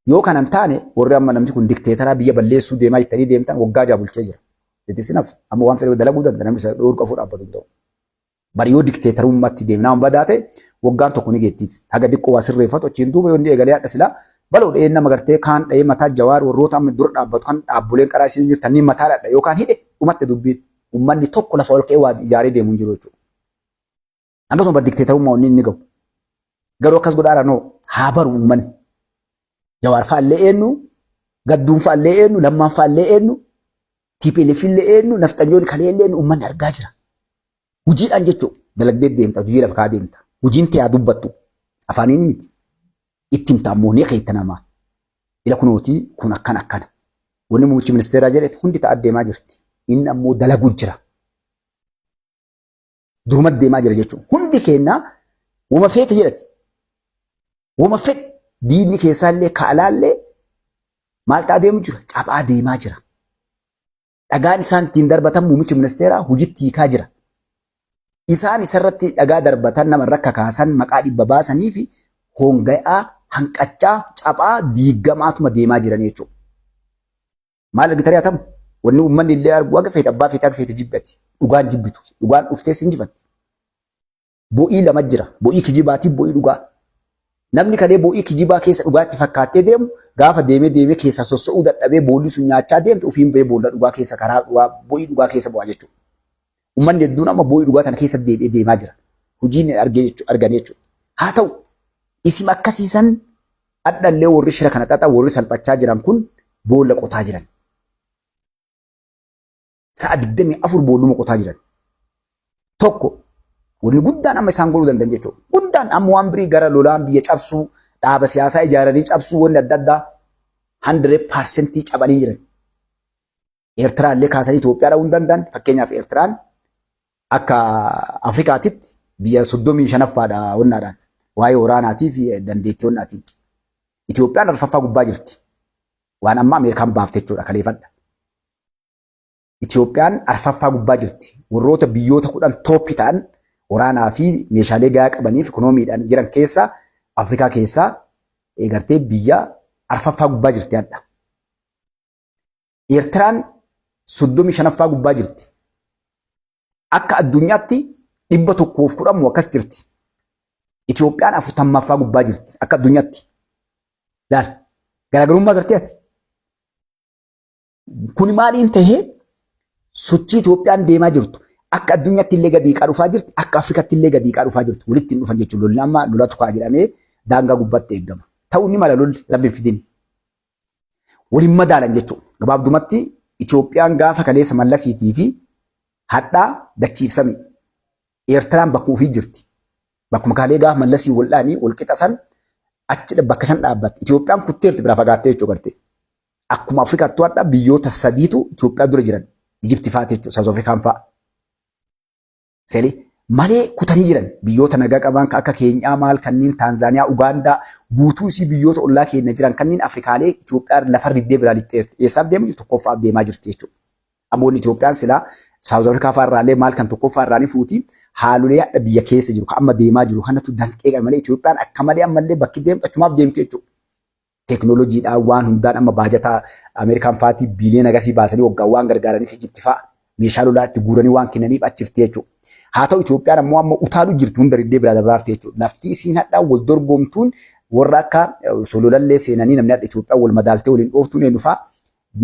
Yoo kana hin taane warri amma namni kun dikteetaraa biyya balleessuu deemaa jettanii deemtan waggaa jaha bulchee jira. Itti sinaaf amma waan fedhe dalaguu danda'a namni isa dhoorka ofuu dhaabbatu hin ta'u. Bari yoo dikteetarummaatti deemnaa waan badaa ta'e waggaan tokko ni geettiif. Haga xiqqoo waa sirreeffatu achiin duuba yoo inni eegalee hadha silaa baloo dha'ee nama gartee kaan dha'ee mataa jawaar warroota amma dura dhaabbatu kan dhaabboleen qaraa isin jirtan ni mataa dhadha yookaan hidhe dhumatti dubbiin. Uummanni tokko lafa ol ka'ee waa ijaaree deemu hin jiru jechuudha. Akkasuma bar dikteetarummaa wanni inni gahu. Garuu akkas godhaara noo haa baru uummanni. Jawaar fa'allee eenyu, Gadduun fa'allee eenyu, Lammaan fa'allee eenyu, TPLF illee eenyu, nafxanyoonni kalee illee eenyu uummanni argaa jira. Hojiidhaan jechuudha. Dalagdee deemta, hojii lafa kaa deemta. Hojiin tee haa dubbattu. Afaaniin miti. Itti himta ammoo ni keetta namaa. Ila kunootii kun akkana akkana. Wanni muummichi ministeeraa jedhe hundi ta'a deemaa jirti. Inni ammoo dalaguu jira. Duruma deemaa jira jechuudha. Hundi keenya wama feete jedhati. Wama fedhe diinni keessaallee kaalaallee maal ta'aa deemu jira? Cabaa deemaa jira. Dhagaan isaan ittiin darbatan muummichi ministeeraa hojiitti hiikaa jira. Isaan isarratti dhagaa darbatan namarra kakaasan maqaa dhibba baasanii fi honga'aa, hanqachaa, cabaa, diigamaatuma deemaa jiran jechuudha. Maal argitanii hatamu? Wanni uummanni illee argu haga feete abbaa feete haga feete jibbati. Dhugaan jibbitu. Dhugaan dhuftee sin jibatti. Bo'ii lama jira. Bo'ii kijibaatiif bo'ii dhugaa. Namni kalee bo'ii kijibaa keessa dhugaa itti fakkaattee deemu gaafa deemee deemee keessa sosso'uu dadhabee boolli sun nyaachaa deemtu ofiin ba'ee boolla dhugaa keessa karaa dhugaa bo'ii dhugaa keessa bu'aa jechuudha. Uummanni hedduun amma bo'ii dhugaa tana keessa deebi'ee deemaa jira. Hojiin argee jechuudha arganii jechuudha. Haa ta'u isim akkasiisan Hadhallee warri shira kana xaxan warri salphachaa jiran kun boolla qotaa jiran. Sa'a 24 boolluma qotaa jiran. Tokko wanni guddaan amma isaan godhuu danda'an jechuudha. Guddaan amma waan birii gara lolaan biyya cabsuu, dhaaba siyaasaa ijaaranii cabsuu wanni adda addaa 100% cabanii jiran. Eertiraa illee kaasanii Itoophiyaa dha'uu hin danda'an. Fakkeenyaaf Eertiraan akka Afrikaatitti biyya 35ffaadha wannaadhaan waa'ee waraanaatii fi dandeettii wannaatiin. Itoophiyaan arfaffaa gubbaa jirti. Waan amma Ameerikaan baafte jechuudha kaleeffadha. Itoophiyaan arfaffaa gubbaa jirti. Warroota biyyoota 10 tooppi ta'an waraanaa fi meeshaalee gahaa qabaniif ikonoomiidhaan jiran keessa Afrikaa keessaa eegartee biyya arfaffaa gubbaa jirti hadha. Eertiraan 35ffaa gubbaa jirti. Akka addunyaatti 110 moo akkas jirti. Itoophiyaan 40ffaa gubbaa jirti akka addunyaatti. Laal garaagarummaa gartee ati. Kun maaliin tahee sochii Itoophiyaan deemaa jirtu akka addunyaatti illee gadi hiiqaa dhufaa jirti akka Afrikaatti illee gadi hiiqaa dhufaa jirti walitti hin dhufan jechuudha. Lolli amma lolatu ka'a jedhamee daangaa gubbaatti eegama. Ta'uu ni mala lolli rabbi hin fidin. Waliin madaalan jechuudha. Gabaabdumatti Itoophiyaan gaafa kaleessa Mallasiitii fi hadhaa dachii ibsami. Eertiraan bakkuma ofii jirti. Bakkuma kaalee gaafa Mallasii wal dhaanii wal qixa san achi bakka san dhaabbatti. Itoophiyaan kutteerti biraa fagaattee jechuudha gartee. Akkuma Afrikaattuu hadhaa biyyoota sadiitu Itoophiyaa dura jiran. Ijipti fa'aa jechuudha. Saawuz Afrikaan fa'aa. Seli malee kutanii jiran biyyoota nagaa qaban akka Keenyaa maal kanneen Taanzaaniyaa, Ugaandaa guutuu isii biyyoota ollaa keenya jiran kanneen Afrikaalee Itoophiyaa lafa riddee biraa lixxeerti. Eessaaf deemu jirti? Tokkoffaaf deemaa jirti jechuudha. Ammoonni Itoophiyaan silaa Saawuz Afrikaa fa'aa irraallee maal kan tokkoffaa irraa ni fuuti. Haalolee hadha biyya keessa jiru kan amma deemaa jiru kanatu danqee qaba malee Itoophiyaan akka malee ammallee bakki deemtu achumaaf deemti jechuudha. Teeknooloojiidhaan waan hundaan amma baajata Ameerikaan fa'aatii biiliyoona agasii baasanii waggaa waan gargaaraniif Ijipti fa'a meeshaa lolaa itti guuranii waan kennaniif achi jirti jechuudha. Haa ta'u Itoophiyaan ammoo amma utaaluu jirti hunda riddee biraa dabraarti jechuudha. Lafti isiin hadhaa wal dorgomtuun warra akka sololallee seenanii namni hadha Itoophiyaan wal madaaltee waliin dhooftuun eenyu fa'a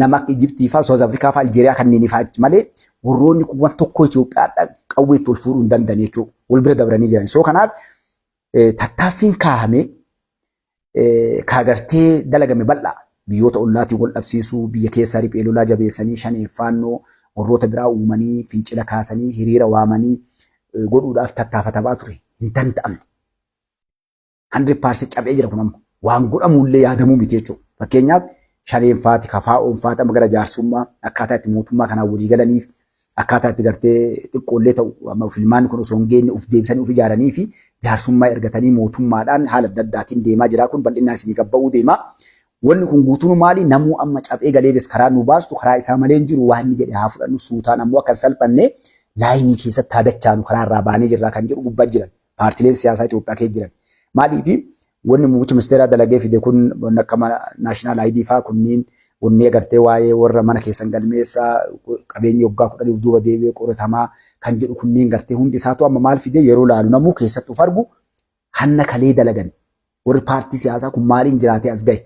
nama akka Ijiptii fa'a South Afrikaa fa'a Aljeeriyaa kanneenii fa'a malee warroonni kun waan tokko Itoophiyaa hadha qawwee itti wal fuudhuu hin danda'an jechuudha. Wal bira dabranii jiran. So kanaaf tattaaffiin kaahame kaagartee dalagame bal'aa biyyoota ollaatiin wal dhabsiisuu, biyya keessaa riphee lolaa jabeessanii shanee faannoo warroota biraa uumanii fincila kaasanii hiriira waamanii godhuudhaaf tattaafatamaa ture hin danda'amne. 100% cabee jira kun amma waan godhamullee yaadamuu miti jechuudha. Fakkeenyaaf shaneen faati kafaa'oon faati amma gara jaarsummaa akkaataa itti mootummaa kanaan walii galaniif Akkaataa itti gartee xiqqoollee ta'u amma filmaanni kun osoo hin geenye of deebisanii of ijaaranii fi jaarsummaa ergatanii mootummaadhaan haala adda addaatiin deemaa jira. Kun bal'inaan isinii gabba'uu deema. Wanni kun guutuun maali? Namuu amma caphee galee bes karaa nu baastu karaa isaa malee hin jiru waan inni jedhe haa fudhannu suutaan ammoo akka hin salphanne laayinii keessatti haa dachaanu karaa irraa baanee jirra kan jedhu gubbaa jiran. Paartileen siyaasaa Itoophiyaa keessa jiran. Maaliif wanni muummichi ministeeraa dalagee fide kun wanni akka naashinaal ID faa kunniin wanni agartee waa'ee warra mana keessan galmeessaa qabeenyi waggaa kudhaniif duuba deebi'ee qoratamaa kan jedhu kunniin gartee hundi isaatu amma maal fide yeroo laalu namuu keessatti of argu hanna kalee dalagan warri paartii siyaasaa kun maaliin jiraatee as gahe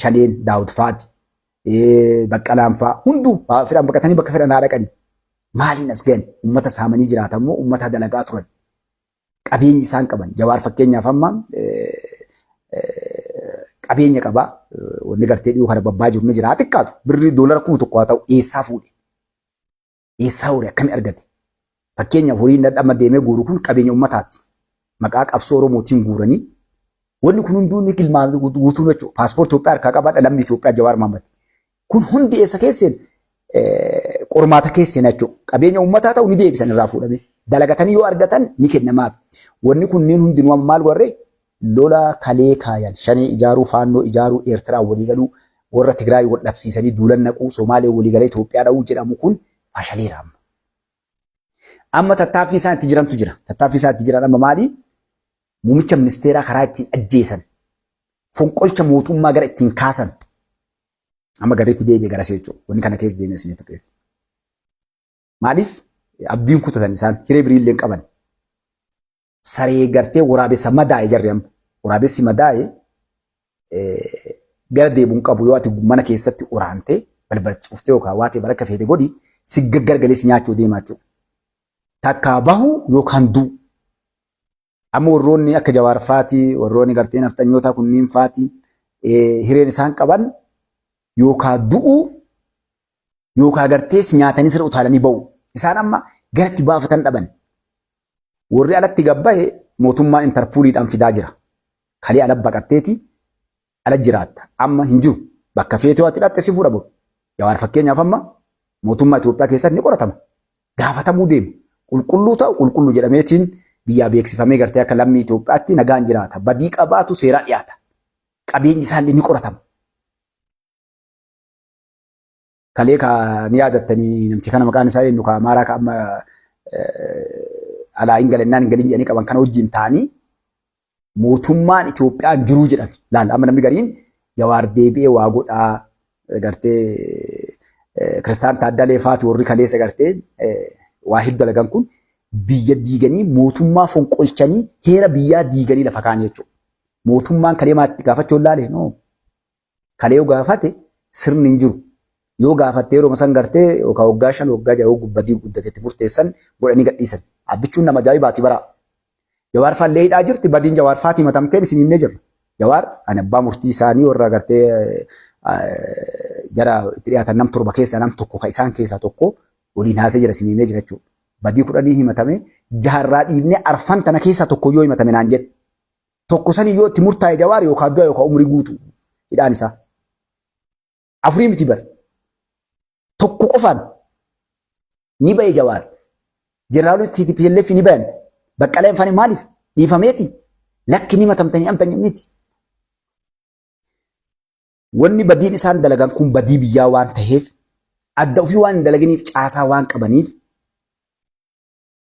Shaneen Daawud faati Baqqalaan faa hunduu fedhan baqatanii bakka fedhan haa dhaqanii maaliin as gahan uummata saamanii jiraatan moo uummata dalagaa turan qabeenyi isaan qaban Jawaar fakkeenyaaf amma qabeenya qaba wanni gartee dhiyoo kana babbaa jiru ni jira haa xiqqaatu birrii doolara 1000 haa ta'u eessaa fuudhe Eessaa horii akkamii argate? Fakkeenyaaf horiin dhadhama deemee guuru kun qabeenya uummataati. Maqaa qabsoo Oromootiin guuranii wanni kun hunduu ni kilmaamte guutuun jechuudha. Paaspoortii Itoophiyaa harkaa qabaadha lammii Itoophiyaa Jawaar Mahaammad. Kun hundi eessa keesseen qormaata keesseen jechuudha. Qabeenya uummataa ta'u ni deebisan irraa fuudhamee. Dalagatanii yoo argatan ni kennamaaf. Wanni kunniin hundinuu maal warree lola kalee kaayan shanee ijaaruu, faannoo ijaaruu, Eertiraan walii galuu, warra Tigraay wal dhabsiisanii duulan naquu, Somaalee walii galee Itoophiyaa dha'uu jedhamu kun fashaleera amma. Amma tattaaffii isaan itti jirantu jira. Tattaaffii isaan itti jiran amma maali? Muummicha ministeeraa karaa ittiin ajjeesan, fonqolcha mootummaa gara ittiin kaasan. Amma gareetti deebi'e garasii jechuudha. Wanni kana keessa deemee isin tuqeef. Maaliif abdiin kutatan isaan hiree birii illee hin qaban. Saree gartee waraabessa madaa'e jarri amma. Waraabessi madaa'e gara deebi'u hin qabu yoo ati mana keessatti waraantee balbala cuftee yookaan waa ta'e barakka feete godhi si gaggargalee si nyaachuu deemaa jechuudha. Takkaa bahu yookaan du'u. Amma warroonni akka Jawaar faati warroonni gartee nafxanyootaa kunniin faati hireen isaan qaban yookaan du'u yookaan gartee si nyaatanii sirra utaalanii ba'u. Isaan amma garatti baafatan dhaban. Warri alatti gabbahe mootummaan intarpuuliidhaan fidaa jira. Kalee ala baqatteeti ala jiraatta. Amma hin jiru. Bakka feetee ati hidhatte si fuudha boru. Jawaar fakkeenyaaf amma mootummaa Itoophiyaa keessatti ni qoratama. Gaafatamuu deema. Qulqulluu ta'u qulqulluu jedhameetiin biyyaa beeksifamee gartee akka lammii Itoophiyaatti nagaan jiraata. Badii qabaatu seeraa dhiyaata. Qabeenyi isaallee ni qoratama. Kalee ka ni yaadattanii namtichi kana maqaan isaa eenyu ka Amaaraa ka amma alaa hin galennaan hin galin jedhanii qaban kana wajjin ta'anii mootummaan Itoophiyaa hin jiruu jedhan. Laal amma namni gariin Jawaar deebi'ee waa godhaa gartee Kiristaan Taaddalee faati warri kaleessa gartee waa hedduu dalagan kun biyya diiganii mootummaa fonqolchanii heera biyyaa diiganii lafa kaa'an jechuudha. Mootummaan kalee maatti gaafachuu hin laale noo. Kalee yoo gaafate sirni hin jiru. Yoo gaafatte yeroo san gartee yookaan waggaa 5 waggaa 6 yoo badii guddatetti murteessan godhanii gadhiisan. Abbichuun nama ajaa'ibaati baraa. Jawaar faallee hidhaa jirti badiin Jawaar faatii matamteen isin himnee jirra. Jawaar ani abbaa murtii isaanii warra gartee jara itti dhiyaatan nam 7 keessaa nam tokko ka isaan keessaa tokko waliin haasee jira isin himee jira jechuudha. Badii 10 himatame jaharraa dhiibnee arfan tana keessaa tokko yoo himatame naan jedhe. Tokko sanii yoo itti murtaa'e Jawaar yookaan du'a yookaan umurii guutu hidhaan isaa. Afurii miti bar. Tokko qofaan ni ba'e Jawaar. Jeneraalonni TPLF ni bayan. Baqqalee hin fane maaliif? Dhiifameeti. Lakki ni matamtanii hidhamtan miti. Wanni badiin isaan dalagan kun badii biyyaa waan ta'eef adda ofii waan hin dalaginiif caasaa waan qabaniif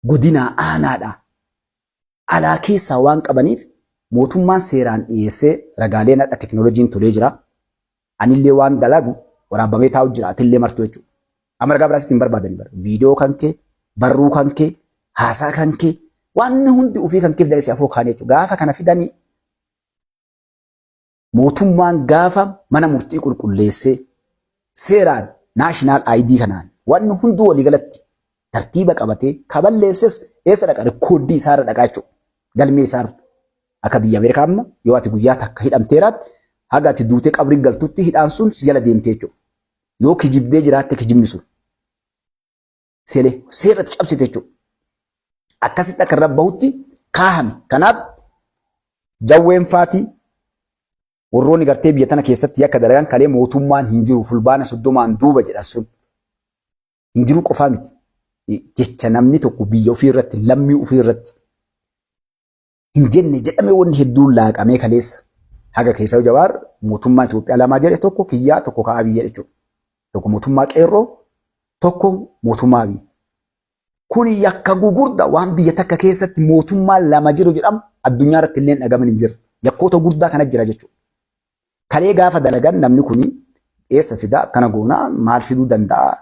godinaa aanaadhaa alaa keessaa waan qabaniif mootummaan seeraan dhiyeessee ragaaleen hadha teknooloojiin tolee jira. Anillee waan dalagu waraabamee taa'u jira atillee martuu jechuudha. Amma ragaa biraas ittiin barbaadani bara. Viidiyoo kan kee, barruu kan kee, haasaa kan kee, waan hundi ofii kan kee fidanii si afoo kaanii jechuudha. Gaafa kana fidanii Mootummaan gaafa mana murtii qulqulleessee seeraan naashinaal ID kanaan wanni hunduu waliigalatti tartiiba qabatee ka balleesses eessa dhaqa rikooddii isaarra dhaqaa jechuudha. Galmee isaarra. Akka biyya Ameerikaa amma yoo ati guyyaa takka hidhamteeraatti haga ati duutee qabrii galtutti hidhaan sun si jala deemtee jechuudha. Yoo kijibdee jiraatte kijibni sun seelee seerratti cabsite jechuudha. Akkasitti akka irra bahutti kaahame. Kanaaf jawween faati warroonni gartee biyya tana keessatti yakka dalagan kalee mootummaan hin jiru fulbaana 30n duuba jedhan sun hin jiru qofaa miti. Jecha namni tokko biyya ofii irratti lammii ofii irratti hin jenne jedhamee wanni hedduun laaqamee kaleessa. Haga keessaa Jawaar mootummaa Itoophiyaa lamaa jedhe tokko kiyyaa tokko ka Abiy jedhe jechuudha. Tokko mootummaa qeerroo tokko mootummaa Abiy. Kuni yakka gugurda waan biyya takka keessatti mootummaa lama jiru jedhamu addunyaa irratti illee dhagaman hin jirre. Yakkoota gurdaa kana jira jechuudha. Kalee gaafa dalagan namni kuni eessa fida akkana goona maal fiduu danda'a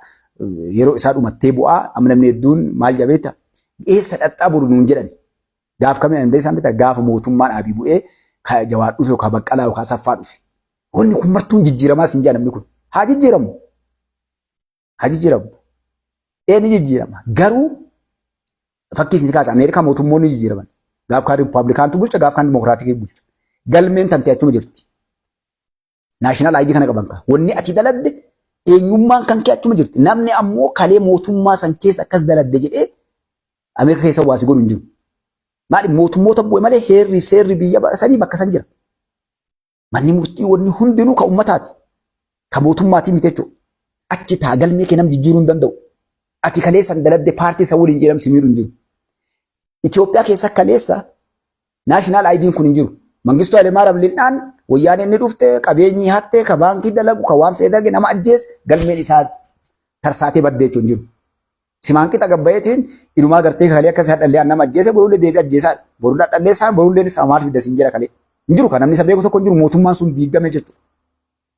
yeroo isaa dhumattee bu'aa amma namni hedduun maal jabeetta eessa dhaxxaa boru nuun jedhan. Gaaf kamiin ani beeksaan beektaa gaafa mootummaan Abiy bu'ee ka Jawaar dhufe yookaan Baqqalaa yookaan Asaffaa dhufe. Wanni kun martuun jijjiiramaa siin jedha namni kun. Haa jijjiiramu. Haa jijjiiramu. Ee ni jijjiirama. Garuu fakkii isin kaasa Ameerikaa mootummoonni jijjiiraman. Gaaf kaan Riippaabilikaantu bulcha gaaf kaan Dimokiraatikii bulcha. Galmeen tantee achuma jirti. Naashinaal ID kana qaban kaa. Wanni ati daladde eenyummaan kan kee achuma jirti. Namni ammoo kalee mootummaa san keessa akkas daladde jedhee Ameerika keessa waa si godhu hin jiru. Maali mootummoota bu'e malee heerri seerri biyya sanii bakka san jira. Manni murtii wanni hundinuu ka ummataati. Ka mootummaatii miti jechuudha. Achi taa galmee kee nam jijjiiruu hin danda'u. Ati kaleessa daladde paartii isa waliin jedhamu si miidhu hin jiru. Itoophiyaa keessa kaleessa naashinaal ID'n kun hin jiru. Mangistuu Hayilemaariyaam linnaan wayyaaneen inni dhufte qabeenyi hatte ka baankii dalagu ka waan fedhe dalage nama ajjees galmeen isaa tarsaatee baddee jechuun hin jiru. Simaan qixa gabbayeetiin inumaa gartee kalee akkas hadhallee nama ajjeese borullee deebi'ee ajjeesaadha. Borullee hadhallee isaa borullee isaa maal fidda siin jira kalee. Hin jiru kan namni isa beeku tokko hin jiru mootummaan sun diigame jechuudha.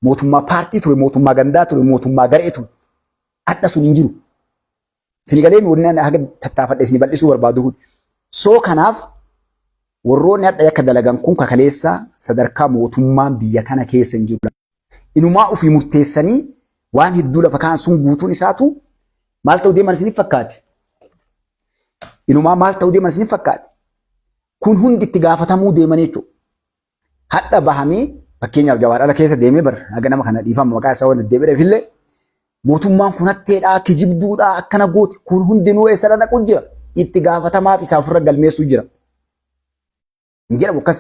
Mootummaa paartii ture, mootummaa gandaa ture, mootummaa garee ture. Hadha sun hin jiru. Sini galee wanni ani haga tattaafadhe isin bal'isuu barbaadu kun. Soo kanaaf warroonni hadha yakka dalagan kun kakaleessa sadarkaa mootummaan biyya kana keessa hin jiru. Inumaa ofii murteessanii waan hedduu lafa kaan sun guutuun isaatu maal ta'uu deeman isiniif fakkaate? Inumaa maal ta'uu deeman isiniif fakkaate? Kun hundi itti gaafatamuu deeman jechuudha. Hadha bahamee fakkeenyaaf Jawaar ala keessa deemee bar haga nama kana dhiifama maqaa isaa waan deddeebi'eef illee mootummaan kun hatteedhaa kijibduudhaa akkana gooti kun hundinuu eessa dhaqu jira itti gaafatamaaf isaa ofirra galmeessuu jira. Hin jedhamu akkas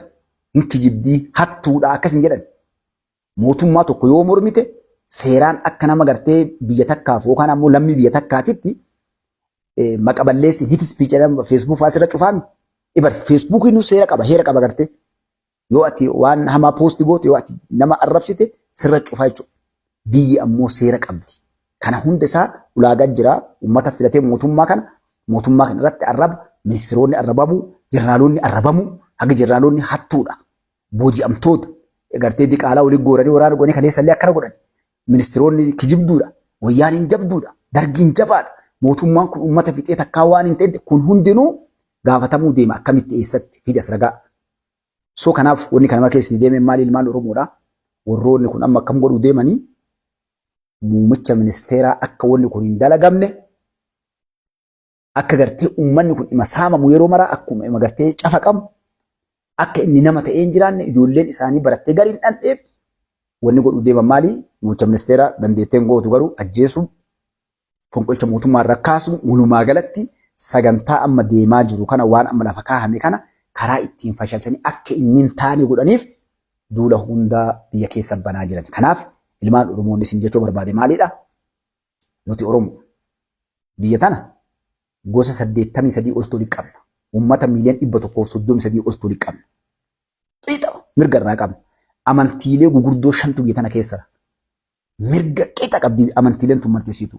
hin kijibdii hattuudhaa akkas hin jedhan. Mootummaa tokko yoo mormite seeraan akka nama gartee biyya takkaaf yookaan ammoo lammii biyya takkaatitti maqa balleessi hit speech jedhama Facebook fa'aa sirra cufaami. Ibar Facebookiin nu seera qaba heera qaba gartee. Yoo ati waan hamaa poosti goote yoo ati nama arrabsite sirra cufaa jechuudha. Biyyi ammoo seera qabdi. Kana hunda isaa ulaagaa jira. Uummata filatee mootummaa kana mootummaa kana irratti arraba ministiroonni arrabamuu jeneraaloonni arrabamuu haga jeneraaloonni hattuudha. Booji'amtoota gartee diqaalaa waliin gooranii waraana godhanii kaleessa illee akkana godhan. Ministiroonni kijibduudha. Wayyaaniin jabduudha. Dargiin jabaadha. Mootummaan kun uummata fixee takkaa waan hin ta'in kun hundinuu gaafatamuu deema akkamitti eessatti fidi as ragaa. So kanaaf wanni kana mara keessa deemee maali ilmaan Oromoodha. Warroonni kun amma akkam godhuu deemanii muummicha ministeeraa akka wanni kun hin dalagamne akka gartee uummanni kun ima saamamu yeroo maraa akkuma ima gartee cafaqamu akka inni nama ta'ee hin jiraanne ijoolleen isaanii barattee gariin dhandheef wanni godhuu deeman maali muummicha ministeeraa dandeetteen gootu garuu ajjeesuu fonqolcha mootummaa irra kaasu walumaa galatti sagantaa amma deemaa jiru kana waan amma lafa kaahame kana karaa ittiin fashalsanii akka inni hin taane godhaniif duula hundaa biyya keessa banaa jiran. Kanaaf ilmaan Oromoonni isin jechuu barbaade maalidha? Nuti Oromoo biyya tana gosa 83 oltu walitti qabna. Uummata miiliyoona 133 oltu walitti qabna. Qixa mirga irraa qabna. Amantiilee gugurdoo shantu biyya tana keessa mirga qixa qabdi amantiileen tun martisiitu.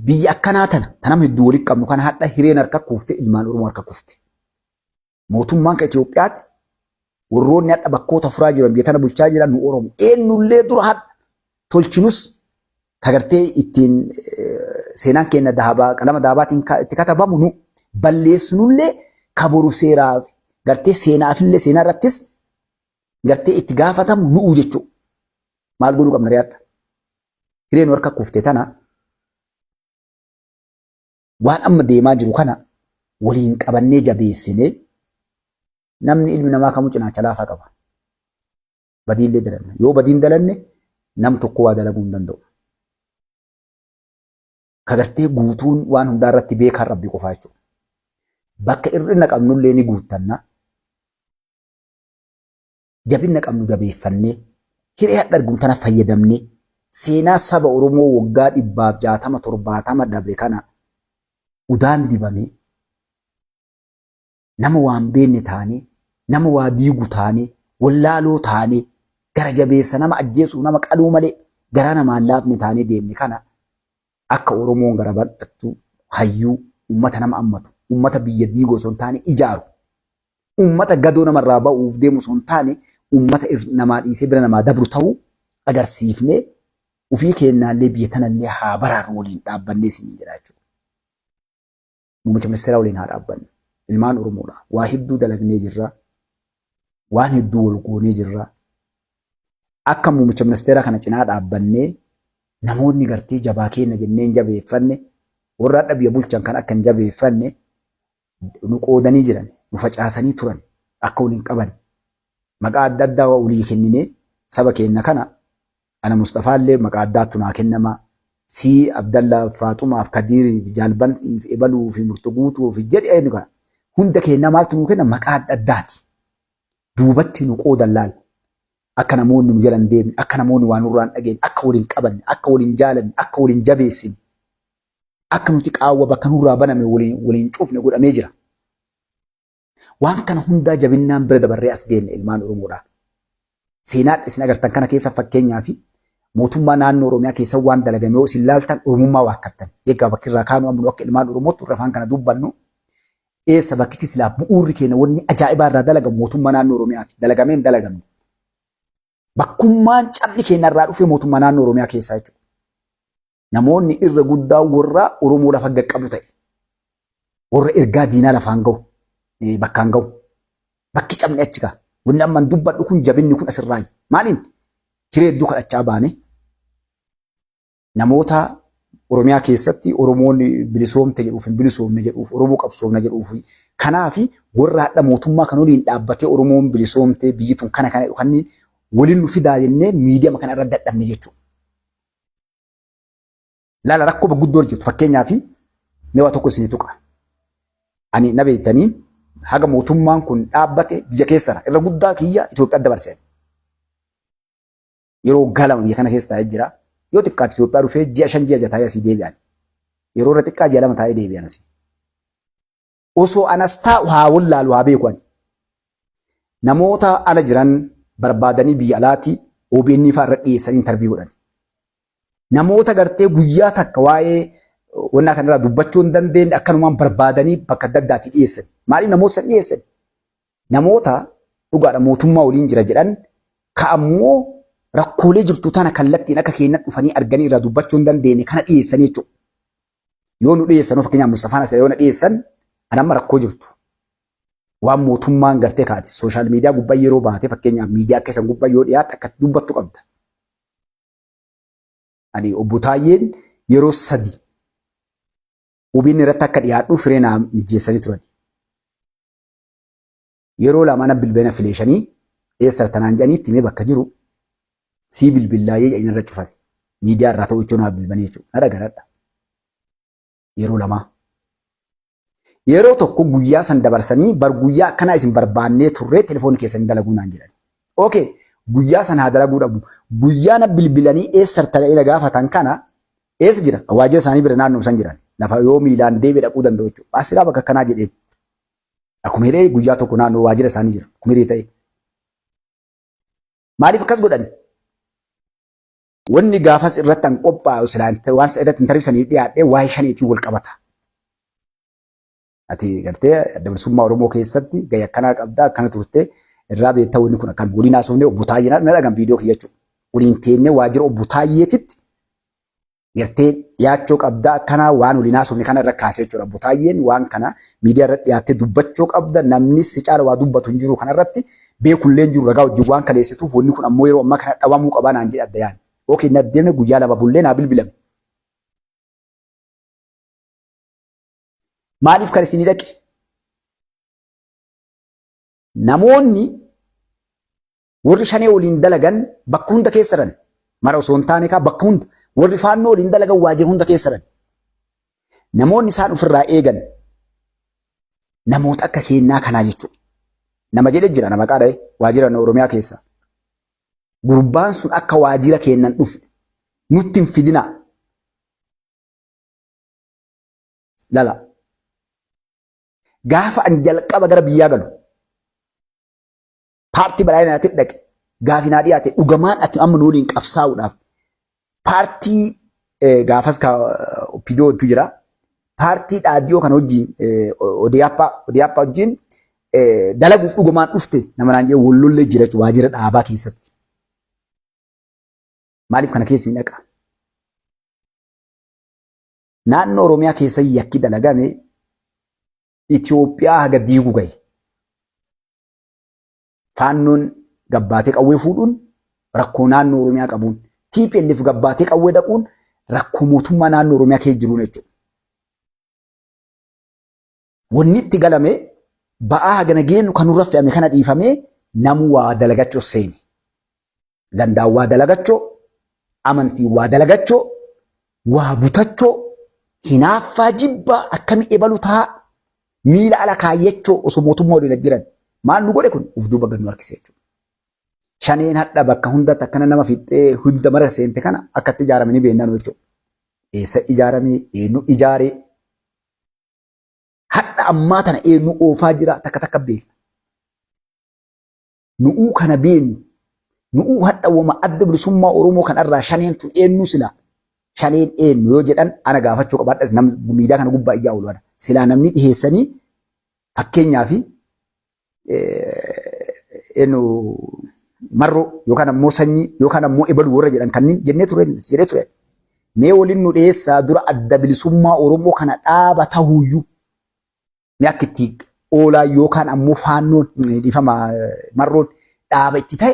Biyya akkanaa tana tanama hedduu walitti qabnu kana hadha hireen harka kuufte ilmaan Oromoo harka kufte. Mootummaan ka Itoophiyaatti warroonni hadha bakkoota furaa jiran biyya tana bulchaa jiran nu Oromo. Eenyullee dura hadha tolchinus kagartee ittiin seenaan keenya dahabaa qalama dahabaatiin itti katabamu nu balleessinullee kaboru seeraa gartee seenaafillee seenaa irrattis gartee itti gaafatamu nu'u jechuudha. Maal godhuu qabna riyaadha? Hireen harka kufte tana waan amma deemaa jiru kana waliin qabannee jabeessinee namni ilmi namaa kamuu cinaacha laafaa qaba. Badiillee dalanna. Yoo badiin dalanne nam tokko waa dalaguu hin danda'u. Kagartee guutuun waan hundaa irratti beekaan rabbii qofaa jechuudha. Bakka hir'ina qabnullee ni guuttanna. Jabinna qabnu jabeeffannee hiree hadha arginu tana fayyadamnee Seenaa saba Oromoo waggaa 160 70 dabre kana udaan dibamee nama waan beenne taanee, nama waa diigu taanee, wallaaloo taanee, gara jabeessa nama ajjeesuuf nama qaluu malee garaa namaan laafne taanee deemne kana akka Oromoon gara bal'attu hayyuu ummata nama ammatu, ummata biyya diigu osoo hin taane ijaaru, ummata gadoo namarraa ba'uuf deemu osoo hin taane ummata namaa dhiisee bira namaa dabru ta'uu agarsiifnee ufii keennaallee biyya tanallee haa baraarru waliin dhaabbannee isiniin jedha jechuudha. Muummicha ministeeraa waliin haa dhaabbannu. Ilmaan Oromoodha. Waa hedduu dalagnee jirra. Waan hedduu wal goonee jirra. Akka muummicha ministeeraa kana cinaa dhaabbannee namoonni gartee jabaa keenna jennee hin jabeeffanne warra hadha biyya bulchan kan akka hin jabeeffanne nu qoodanii jiran, nu facaasanii turan, akka wal hin qaban. Maqaa adda addaa walii kenninee saba keenna kana ana Musxafaallee maqaa addaattu naa kennama. Sii Abdallaa Faaxumaaf Kadiiriif Jaalbantiif Ebaluu fi Murtuguutuu fi jedhi eenyu kana. Hunda keennaa maaltu nuu kenna maqaa adda addaati. Duubatti nu qoodan laal. Akka namoonni nu jala hin deemne, akka namoonni waa nurraa hin dhageenye, akka wal hin qabanne, akka wal hin jaalanne, akka wal hin jabeessine, akka nuti qaawwa bakka nurraa baname waliin waliin cufne godhamee jira. Waan kana hundaa jabinnaan bira dabarree as geenne ilmaan Oromoodhaa. Seenaa isin agartan kana keessa fakkeenyaa fi mootummaa naannoo Oromiyaa keessa waan dalagame yoo isin laaltan Oromummaa waakkattan. Egaa bakki irraa kaanu amma nu akka ilmaan Oromootti warra afaan kana dubbannu eessa bakki silaa bu'uurri keenya wanni ajaa'ibaa irraa dalagamu mootummaa naannoo Oromiyaati. Dalagamee hin dalagamne. Bakkummaan cabni keenya irraa dhufe mootummaa naannoo Oromiyaa keessaa jechuudha. Namoonni irra guddaa warra Oromoo lafa gaqqabu ta'e. Warra ergaa diinaa lafaan gahu, bakkaan gahu. Bakki cabni achi gaa. Wanni amman dubbadhu kun jabinni kun asirraayi. Maaliin? Hiree hedduu kadhachaa baane. Namoota Oromiyaa keessatti Oromoon bilisoomte jedhuuf hin bilisoomne jedhuuf Oromoo qabsoofna jedhuuf kanaaf warra hadha mootummaa kan waliin dhaabbatee Oromoon bilisoomte biyyi tun kana kana kanneen waliin nu fidaa jennee miidiyama kana irra dadhabne jechuudha. Laala rakkoo guddoo jirtu fakkeenyaaf mee waa tokko isinii tuqa. Ani na beektanii haga mootummaan kun dhaabbate biyya keessara irra guddaa kiyya Itoophiyaa dabarseen. Yeroo waggaa 2 biyya kana keessa taa'ee jira. Yoo xiqqaate Itoophiyaa dhufee ji'a 5 ji'a 6 taa'ee asii deebi'an. Yeroo irra xiqqaa ji'a 2 taa'ee deebi'an asii. Osoo anas taa'u haa wallaalu haa beeku ani. Namoota ala jiran barbaadanii biyya alaati OBN fa'aa irra dhiyeessanii intarvii godhan. Namoota gartee guyyaa takka waa'ee wannaa kanarraa dubbachuu hin dandeenye akkanumaan barbaadanii bakka adda addaatti dhiyeessan. Maaliif namoota san dhiyeessan? Namoota dhugaadha mootummaa waliin jira jedhan ka ammoo rakkoolee jirtu tana kallattiin akka keenya dhufanii arganii irraa dubbachuu hin dandeenye kana dhiyeessanii jechuudha. Yoo nu dhiyeessan fakkeenyaaf Mustafaan Asira yoo na dhiyeessan an amma rakkoo jirtu. Waan mootummaan gartee kaati sooshaal miidiyaa gubbaa yeroo baate fakkeenyaaf miidiyaa akka isan gubbaa yoo dhiyaatte akka dubbattu qabda. Ani obbo Taayyeen yeroo sadi OBN irratti akka dhiyaadhu firee naa mijeessanii turan. Yeroo lama na bilbila fileeshanii eessa tanaan jedhanii itti himee bakka jiru sii bilbillaayee jedhanii irra cufan. Miidiyaa irraa ta'uu jechuun naa bilbilanii jechuudha. Na dhagaradha. Yeroo lamaa. Yeroo tokko guyyaa san dabarsanii bar guyyaa akkanaa isin barbaannee turree telefoonni keessan dalaguu naan jedhan. Okay, guyyaa san haa dalaguu dhabu. Guyyaa na bilbilanii eessa ta'ee na gaafatan kana eessa jira? Waajjira isaanii bira naannoo san jiran. Lafa yoo miilaan deebi'ee dhaquu danda'u jechuudha. Asiraa bakka akkanaa jedheen. Akkuma hiree guyyaa tokko naannoo waajjira isaanii jira. Akkuma hiree ta'e. Maaliif akkas godhan? Wanni gaafas irratti an qophaa'u silaa waan irratti hin tarifsaniif dhiyaadhee waa'ee shaneetiin wal qabata. Ati gartee adda bilisummaa Oromoo keessatti gahee akkanaa qabdaa akkana turte irraa beektaa wanni kun akkam waliin haasofnee obbo Taayyee na dhagan viidiyoo kiyya jechuudha. Waliin teennee waajjira obbo Taayyeetitti gartee dhiyaachuu qabdaa akkanaa waan waliin haasofne kana irra kaasee jechuudha. Obbo Taayyeen waan kana miidiyaa irra dhiyaattee dubbachuu qabda namni si caala waa dubbatu hin jiru kana irratti beekullee hin jiru ragaa wajjin waan kaleessituuf wanni kun ammoo yeroo ammaa kana dhawamuu qabaa naan jedhe adda yaani. Okay na deemne guyyaa 2 bullee naa bilbilame. Maaliif kan isinii dhaqe? Namoonni warri shanee waliin dalagan bakka hunda keessa jiran mara osoo hin taane kaa bakka hunda warri faannoo waliin dalagan waajjira hunda keessa jiran. Namoonni isaan ofirraa eegan namoota akka keennaa kanaa jechuudha. Nama jedhe jira nama maqaa dha'e waajjira Oromiyaa keessa. Gurbaan sun akka waajjira keennan dhufne. Nutti hin fidinaa. Lala. Gaafa an jalqaba gara biyyaa galu paartii badhaadhinaatti dhaqe gaafi naa dhiyaate dhugamaan ati amma nu waliin qabsaa'uudhaaf paartii gaafas ka OPDOtu jira. Paartii dhaadhiyoo kana wajjin Odiyaappaa Odiyaappaa wajjin dalaguuf dhugumaan dhufte nama naan jedhe wallollee jira jechuudha waajjira dhaabaa keessatti. Maaliif kana keessa hin dhaqa? Naannoo Oromiyaa keessa yakki dalagame Itoophiyaa haga diigu gahe. Faannoon gabbaatee qawwee fuudhuun rakkoo naannoo Oromiyaa qabuun TPLF gabbaatee qawwee dhaquun rakkoo mootummaa naannoo Oromiyaa keessa jiruun jechuudha. Wanni itti galame ba'aa hagana geennu kan nurra fe'ame kana dhiifamee namuu waa dalagachuu seeni. Gandaan waa dalagachoo, amantiin waa dalagachoo, waa butachoo, hinaaffaa jibbaa akkami ebalu taa miila ala kaayyachoo osoo mootummaa waliin jiran maal nu godhe kun uf duuba gad nu harkise jechuudha. Shaneen hadha bakka hundatti akkana nama fixxee hunda mara seente kana akkatti ijaarame ni beekna nu jechuudha. Eessa ijaarame eenyu ijaare hadha ammaa tana eenyu oofaa jira takka takka beekna. Nu'uu kana beennu. Nu'uu hadha woma adda bilisummaa Oromoo kan irraa shaneen tun eenyu sila shaneen eenyu yoo jedhan ana gaafachuu qaba. Hadhas nam miidiyaa kana gubbaa iyyaa oolu ana. Silaa namni dhiheessanii fakkeenyaa fi eenyu marroo yookaan ammoo sanyii yookaan ammoo ebalu warra jedhan kanneen jennee ture jedhee ture. Mee waliin nu dhiyeessaa dura adda bilisummaa Oromoo kana dhaaba tahuuyyuu Mee akka itti oolaa yookaan ammoo faannoon dhiifama marroon dhaaba itti ta'e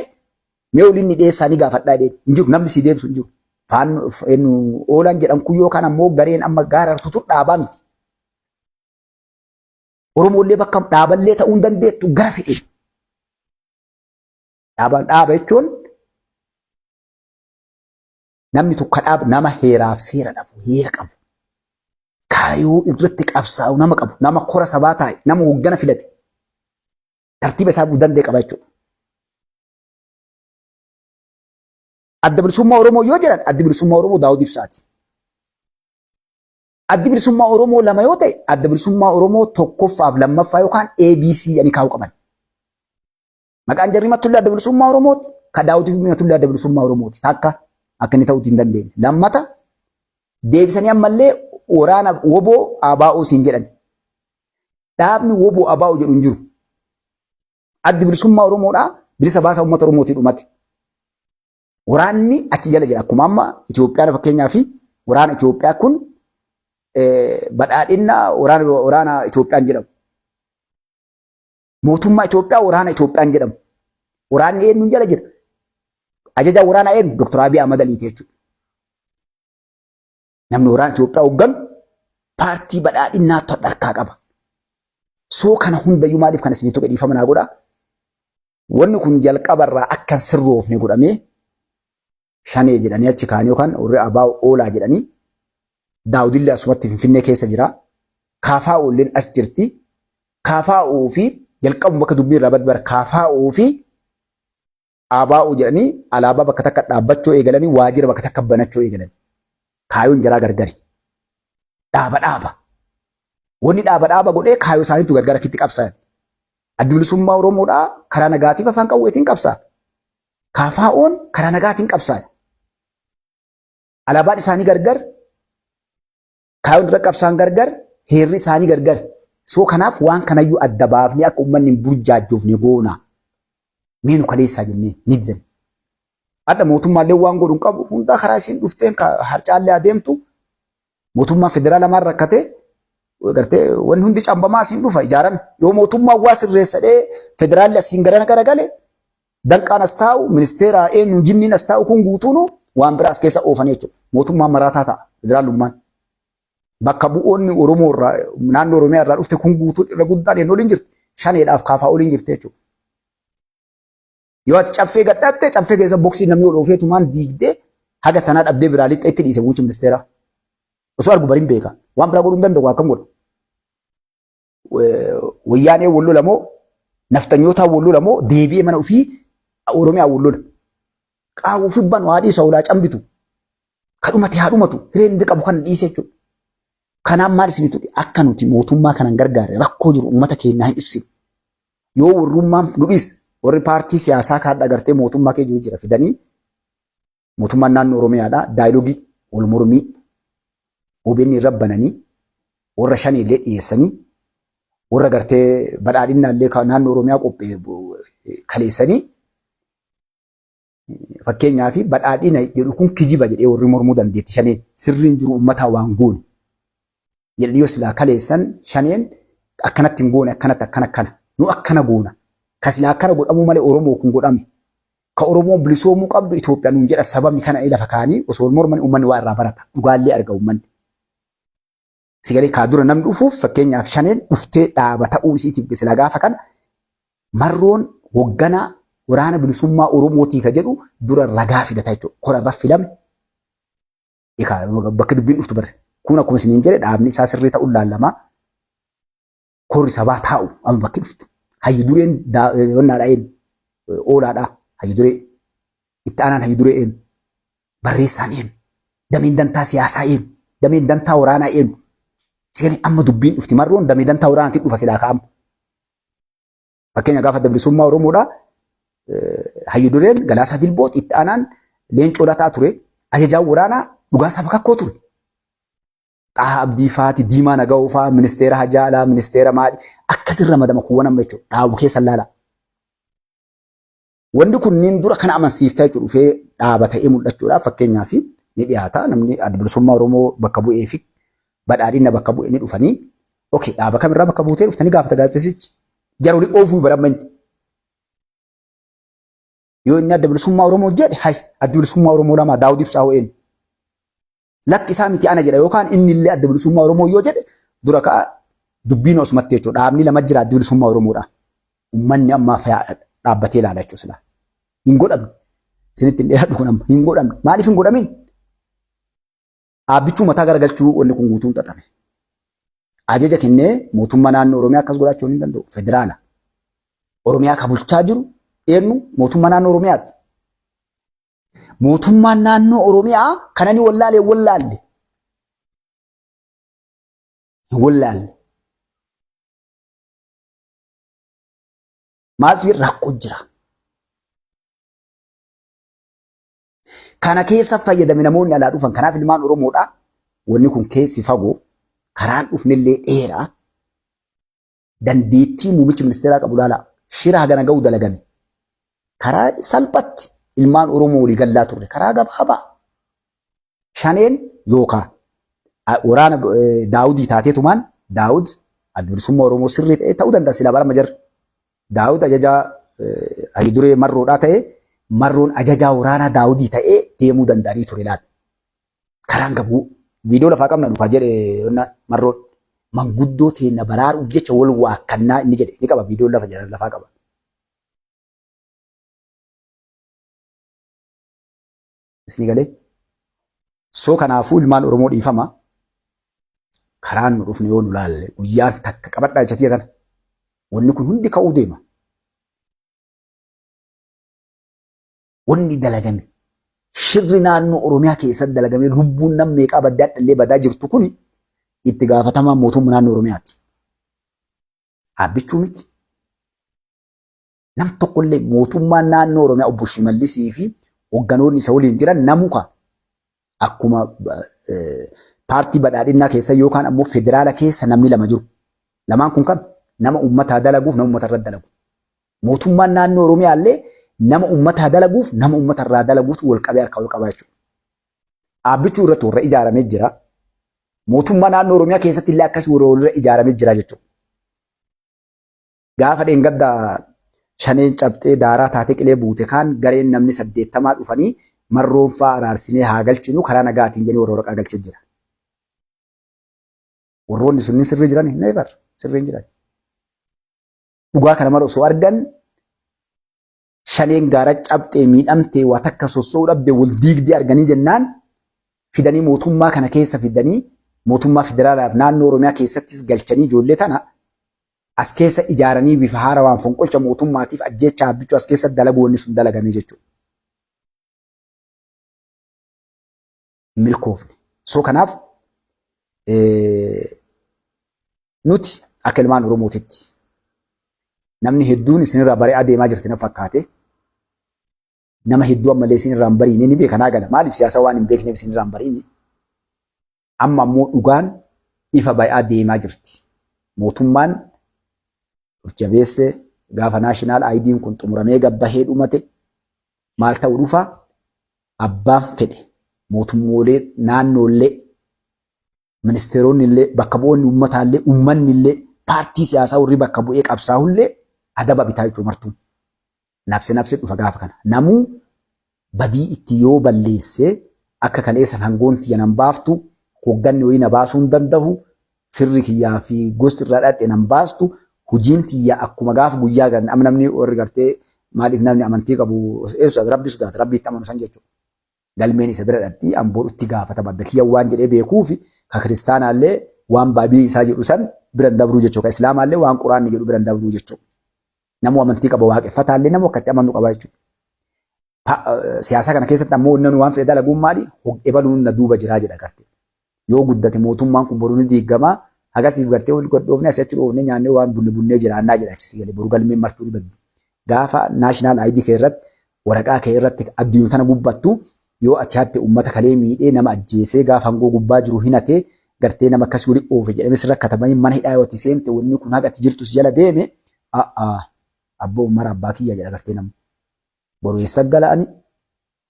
mee waliin ni dhiyeessaa ni gaafadhaa jedheen hin jiru namni sii deebisu hin jiru. Faannoo oolaan jedhan kun yookaan ammoo gareen amma gaara hartu tun dhaabaa miti. Oromoollee bakka dhaaballee ta'uu hin dandeettu gara fedhe. Dhaabaan dhaaba jechuun Namni tokko dhaab nama heeraaf seera dhabu, heera qabu. Kaayoo irratti qabsaa'u nama qabu, nama kora sabaa taa'e, nama hoggana filate. Tartiiba isaa bu'uu danda'e qaba jechuudha. Adda bilisummaa Oromoo yoo jedhan addi bilisummaa Oromoo Daawud Ibsaati. Addi bilisummaa Oromoo lama yoo ta'e adda bilisummaa Oromoo tokkoffaaf lammaffaa yookaan ABC jedhanii kaa'uu qaban. Maqaan jarri Mattullee Adda Bilisummaa Oromooti. Ka Daawud Mattullee Adda Bilisummaa Oromooti. Takka akka inni ta'uutti hin dandeenye. Lammata deebisanii ammallee waraana woboo ABO siin jedhan. Dhaabni woboo ABO jedhu hin jiru. Addi Bilisummaa Oromoodhaa bilisa baasa uummata Oromootii dhumate. Waraanni achi jala jira. Akkuma amma Itoophiyaan fakkeenyaa fi waraana Itoophiyaa kun badhaadhinna waraana Itoophiyaan jedhamu. Mootummaa Itoophiyaa waraana Itoophiyaan jedhamu. Waraanni eenyuun jala jira? Ajajaa waraanaa eenyu? Dr. Abiy Ahmad Aliiti jechuudha. Namni waraana Itoophiyaa hoogganu paartii badhaadhinnaatu harkaa qaba. Soo kana hundayyuu maaliif kan isinii tuqe dhiifama naa godhaa? Wanni kun jalqabarraa akka hin sirroofne godhamee shanee jedhanii achi kaanii yookaan warri abaa oolaa jedhanii daawudillee asumatti finfinnee keessa jira. Kaafaa oolleen as jirti. Kaafaa fi jalqabu bakka dubbii irraa badbar kaafaa fi ABO jedhanii alaabaa bakka takka dhaabbachuu eegalanii waajjira bakka takka banachuu eegalan. Kaayoon jaraa gargari. Dhaaba dhaaba. Wanni dhaaba dhaaba godhee kaayoo isaaniitu gargar akkitti qabsaa'an. Addi bilisummaa Oromoodhaa karaa nagaatiif afaan qawweetiin qabsaa'a. KFO'n karaa nagaatiin qabsaa'e. Alaabaan isaanii gargar, kaayoon irra qabsaan gargar, heerri isaanii gargar. Soo kanaaf waan kanayyuu adda baafnee akka uummanni hin burjaajofne goona. Mee nu kaleessaa jennee ni didan. Hadha mootummaallee waan godhu hin qabu. Hundaa karaa isiin dhufteen harcaallee adeemtu mootummaa federaala maal rakkatee gartee wanni hundi cambamaa asiin dhufa ijaarame. Yoo mootummaan waa sirreessadhee federaalli asiin garana garagale danqaan as taa'u ministeera eenyu jinniin as taa'u kun guutuunu waan biraa as keessa oofan jechuudha. Mootummaan maraataa ta'a federaalummaan. Bakka bu'oonni Oromoo irraa naannoo Oromiyaa irraa dhufte kun guutuun irra guddaan eenyu waliin jirti. Shaneedhaaf kaafaa waliin jirti jechuudha. Yoo ati caffee gadhaatte caffee keessa boksii namni ol oofee tumaan diigdee haga tanaa dhabdee biraa lixxa itti dhiise muummichi ministeeraa. Osoo argu bariin beeka. Waan biraa godhuu hin danda'u akkam godha. Wayyaanee wal lola moo nafxanyootaa wal lola moo deebi'ee mana ofii Oromiyaa wal lola. Qaawuu fi ban waa dhiisa hulaa cambitu. Ka dhumate haa dhumatu. Hireen inni qabu kana dhiisee jechuudha. Kanaaf maal isinii tuqe akka nuti mootummaa kanan gargaarre rakkoo jiru uummata keenyaa hin ibsinu. Yoo warrummaan nu dhiis warri paartii siyaasaa kaadha agartee mootummaa kee jiru jira fidanii mootummaan naannoo Oromiyaadhaa daayilogii wal mormii OBN irra bananii warra shanii illee dhiyeessanii warra gartee badhaadhinnaa illee naannoo Oromiyaa qophee kaleessanii Fakkeenyaaf badhaadhina jedhu kun kijiba jedhee warri mormuu dandeetti shaneen sirriin jiru uummataa waan goone jedhanii yoo silaa kaleessan shaneen akkanatti hin goone akkanatti akkana akkana nu akkana goona ka silaa akkana godhamuu malee Oromoo kun godhame ka Oromoon bilisoomuu qabdu Itoophiyaa nuun jedha sababni kana lafa kaanii osoo wal mormanii uummanni waa irraa barata dhugaallee arga uummanni. Sigalee kaa dura namni dhufuuf fakkeenyaaf shaneen dhuftee dhaaba ta'uu isiitiif sila gaafa kana marroon hogganaa waraana bilisummaa Oromootii ka jedhu dura ragaa fidata jechuudha. Kora irra filame. Egaa bakka dubbiin dhuftu bare. Kun akkuma isiniin jedhe dhaabni isaa sirrii ta'uun laallama. Korri sabaa taa'u amma bakki dhuftu. Hayyu dureen yoonnaadha eenyu? Oolaadha hayyu duree. Itti aanaan hayyu duree eenyu? Barreessaan eenyu? Dameen dantaa siyaasaa eenyu? Dameen dantaa waraanaa eenyu? Sigalee amma dubbiin dhufti marroon damee dantaa waraanaatiin dhufa silaa ka'ama. Fakkeenya gaafa adda bilisummaa Oromoodhaa hayyu dureen Galaasaa Dilboot itti aanaan Leencoo Lataa ture. Ajajaan waraanaa Dhugaasaa Bakakkoo ture. Xaahaa Abdii faati, Diimaa Nagawoo faa, ministeera hajaa alaa, ministeera maali akkasirra ramadama kuuwwan amma jechuudha. Dhaabu keessa laala. Wanni kunniin dura kana amansiiftaa jechuudha dhufee dhaaba ta'ee mul'achuudhaaf fakkeenyaaf ni dhiyaata. Namni adda bilisummaa Oromoo bakka bu'ee fi badhaadhina bakka bu'e ni dhufanii. Okay, dhaaba kamirraa bakka buutee dhuftanii gaafata gaazexeessichi. Jara olii oofuu baramma inni. Yoo inni adda bilisummaa Oromoo jedhe hay adda bilisummaa Oromoo lama Daawud Ibsaa hoo eenyu? Lakki isaa miti ana jedha yookaan inni illee adda bilisummaa Oromoo yoo jedhe dura ka'a dubbiin osumatti jechuudha. Dhaabni lama jira adda bilisummaa Oromoodha. Uummanni amma dhaabbatee ilaala jechuudha silaa. Hin godhamne. Isinitti hin dheeradhu kun amma hin godhamne. Maaliif hin godhamin? Dhaabbichuu mataa garagalchuu wanni kun guutuun xaxame. Ajaja kennee mootummaa naannoo Oromiyaa akkas godhachuu hin danda'u. Federaala. Oromiyaa ka bulchaa jiru eenyu mootummaa naannoo Oromiyaati. Mootummaan naannoo Oromiyaa kana ni wallaalee hin wallaalle. Hin wallaalle. Maaltu jira? Rakkoo jira. Kana keessa fayyadame namoonni alaa dhufan. Kanaaf ilmaan Oromoodha. Wanni kun keessi fagoo. Karaan dhufnellee dheeraa. Dandeettii muummichi ministeeraa qabu ilaalaa. Shira hagana ga'u dalagame. Karaa salphatti ilmaan Oromoo walii gallaa turre. Karaa gabaabaa. Shaneen yookaa waraana Daawudii taateetumaan Daawud adda bilisummaa Oromoo sirrii ta'e ta'uu danda'a silaa bara majarra. Daawud ajajaa hayyu duree marroodhaa ta'e marroon ajajaa waraanaa Daawudii ta'ee deemuu danda'anii ture laal. Karaan gabuu viidiyoo lafaa qabna dhukaa jedhe marroon manguddoo teenna baraaruuf jecha wal waakkannaa inni jedhe ni qaba viidiyoo lafa jedhan lafaa qaba. Isin galee? So kanaafuu ilmaan Oromoo dhiifama karaan nu dhufne yoo nu laalle guyyaan takka qabadhaa jecha tiyya tana. Wanni kun hundi ka'uu deema. Wanni dalagame shirri naannoo Oromiyaa keessatti dalagamee lubbuun nam meeqaa baddee hadhallee badaa jirtu kun itti gaafatamaa mootummaa naannoo Oromiyaati. Dhaabbichuu miti. Nam tokkollee mootummaan naannoo Oromiyaa obbo Shimallisii fi hogganoonni isa waliin jiran namuka akkuma paartii badhaadhinnaa keessa yookaan ammoo federaala keessa namni lama jiru. Lamaan kun kam? Nama uummataa dalaguuf nama uummata irratti dalagu. Mootummaan naannoo Oromiyaa illee nama uummataa dalaguuf nama uummata irraa dalaguutu wal qabee harka wal qabaa jechuudha. Dhaabbichuu irratti warra ijaaramee jira. Mootummaa naannoo Oromiyaa keessatti illee akkasii warra walirra ijaaramee jira jechuudha. Gaafa dheengadda shaneen cabxee daaraa taatee qilee buute kaan gareen namni saddeettamaa dhufanii marroonfaa araarsinee haa galchinu karaa nagaatiin jedhee warra waraqaa galchee jira. Warroonni sunniin sirrii jiran never sirrii hin jiran. Dhugaa kana mara osoo argan shaneen gaara cabxee miidhamtee waa takka sosso'uu dhabde wal diigdee arganii jennaan fidanii mootummaa kana keessa fidanii mootummaa federaalaaf naannoo Oromiyaa keessattis galchanii ijoollee tana as keessa ijaaranii bifa haarawaan fonqolcha mootummaatiif ajjeechaa abbichuu as keessa dalaguu wanni sun dalagamee jechuudha. Hin milkoofne. So kanaaf nuti akka ilmaan Oromootitti namni hedduun isinirraa baree adeemaa jirti na fakkaate. Nama hedduu ammallee isinirraa hin bariine ni beeka naa gala. Maaliif siyaasa waan hin beekneef isinirraa hin bariine. Amma ammoo dhugaan ifa bay'aa deemaa jirti. Mootummaan of jabeesse gaafa naashinaal ID'n kun xumuramee gabbahee dhumate maal ta'u dhufa abbaan fedhe mootummoolee naannoollee ministeeronni illee bakka bu'oonni uummataallee uummanni illee paartii siyaasaa warri bakka bu'ee qabsaa'ullee adaba bitaa jechuudha martuu. Nabse nabse dhufa gaafa kana. Namuu badii itti yoo balleesse akka kaleessa hangoon tiyya nan baaftu hogganni wayii na baasuu hin danda'u firri kiyyaa fi gosti irraa dhadhe nan baastu hojiin tiyya akkuma gaafa guyyaa garan amma namni warri gartee maaliif namni amantii qabu eessu rabbi sodaata rabbi itti amanu san jechuudha. Galmeen isa bira dhatti an boru itti gaafatama adda kiyya waan jedhee beekuuf ka kiristaanaallee waan baabilii isaa jedhu san bira hin dabruu jechuudha. Ka islaamaallee waan quraanni jedhu bira hin dabruu jechuudha. Namuu amantii qaba waaqeffataallee namuu akkatti amanu qaba jechuudha. Siyaasa kana keessatti ammoo inni waan fedhe dalaguun maali? Ebaluun na duuba jiraa jedha garte. Yoo guddate mootummaan kun boru ni diigamaa hagasiif gartee wal godhoofne asii achi dhoofne nyaannee waan bunne bunnee jiraannaa jedha achi si galee boru galmeen martuu ni baddi. Gaafa naashinaal ID kee irratti waraqaa kee irratti addunyaa tana gubbattu yoo ati hatte uummata kalee miidhee nama ajjeesee gaafa hangoo gubbaa jiru hinatee gartee nama akkasii wali oofe jedhamee sirra katabamee mana hidhaa yoo ati seente wanni kun haga ati jirtu si jala deeme a'aa abboo ummara abbaa kiyya jedha gartee namni. Boru eessa gala'ani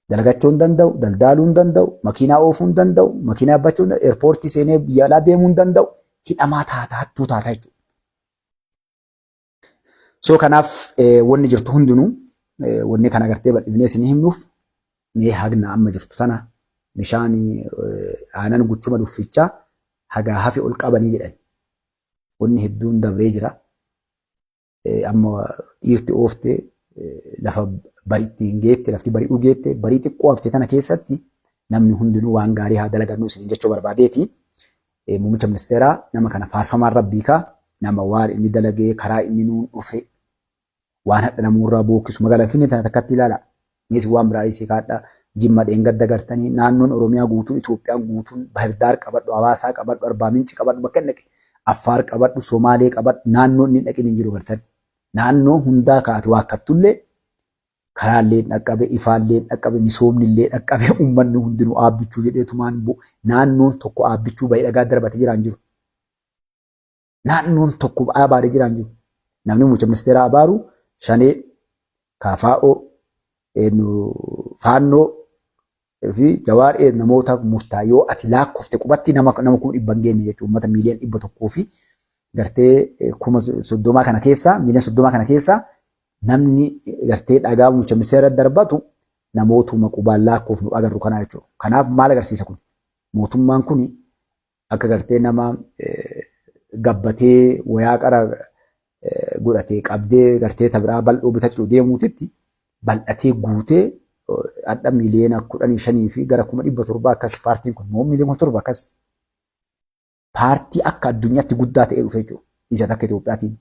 dalagachuu hin danda'u, daldaaluu hin danda'u, makiinaa oofuu hin danda'u, makiinaa yaabbachuu hin danda'u, eerpoortii seenee biyya alaa deemuu hin danda'u, hidhamaa taata, hattuu taata jechuudha. So kanaaf wanni jirtu hundinuu wanni kana gartee bal'ifnee isin himnuuf mee hagna amma jirtu tana bishaan aanan guchuma dhuffichaa hagaa hafe ol qabanii jedhan. Wanni hedduun dabree jira. Amma dhiirti oofte lafa bariitti hin geette lafti bari'uu geette barii xiqqoo hafte tana keessatti namni hundinuu waan gaarii haa dalagannu isiniin jechuu barbaadeeti. Muummicha ministeeraa nama kana faarfamaan rabbii kaa nama waan inni dalagee karaa inni nuun dhufe waan hadha namuurraa bookkisu magaalaa Finfinnee tana takkatti ilaala. Innis waan biraa dhiisee kaadha. Jimma dheengadda gartanii naannoon Oromiyaa guutuun Itoophiyaan guutuun Bahirdaar qabadhu, Hawaasaa qabadhu, Arbaa Minci qabadhu bakka inni dhaqe Affaar qabadhu, Somaalee qabadhu naannoo inni dhaqin hin jiru gartan. Naannoo hundaa kaate waakkattullee karaallee dhaqqabe, ifaallee dhaqqabe, misoomnillee dhaqqabe uummanni hundinuu aabbichuu jedheetumaan naannoon tokko aabbichuu bahee dhagaa darbate jiraan jiru. Naannoon tokko abaaree jiraan jiru. Namni muummicha ministeeraa abaaru Shanee, KFO, Faannoo fi Jawaar namoota murtaa'e yoo ati laakkofte qubatti nama 100,000 hin geenye jechuudha. Uummata miiliyoona 100 fi gartee 30,000 kana keessaa miiliyoona 30 kana keessaa namni gartee dhagaa muummicha ministeera darbatu namootuma qubaan lakkoofnu agarru kanaa jechuudha. Kanaaf maal agarsiisa kun? Mootummaan kun akka gartee nama gabbatee wayaa qara godhatee qabdee gartee ta biraa bal'oo bitachuu deemuutitti bal'atee guutee hadha miiliyoona 15 fi gara 700,000 akkas paartiin kun immoo miiliyoona 700 akkas paartii akka addunyaatti guddaa ta'ee dhufe jechuudha. Isa takka Itoophiyaatiin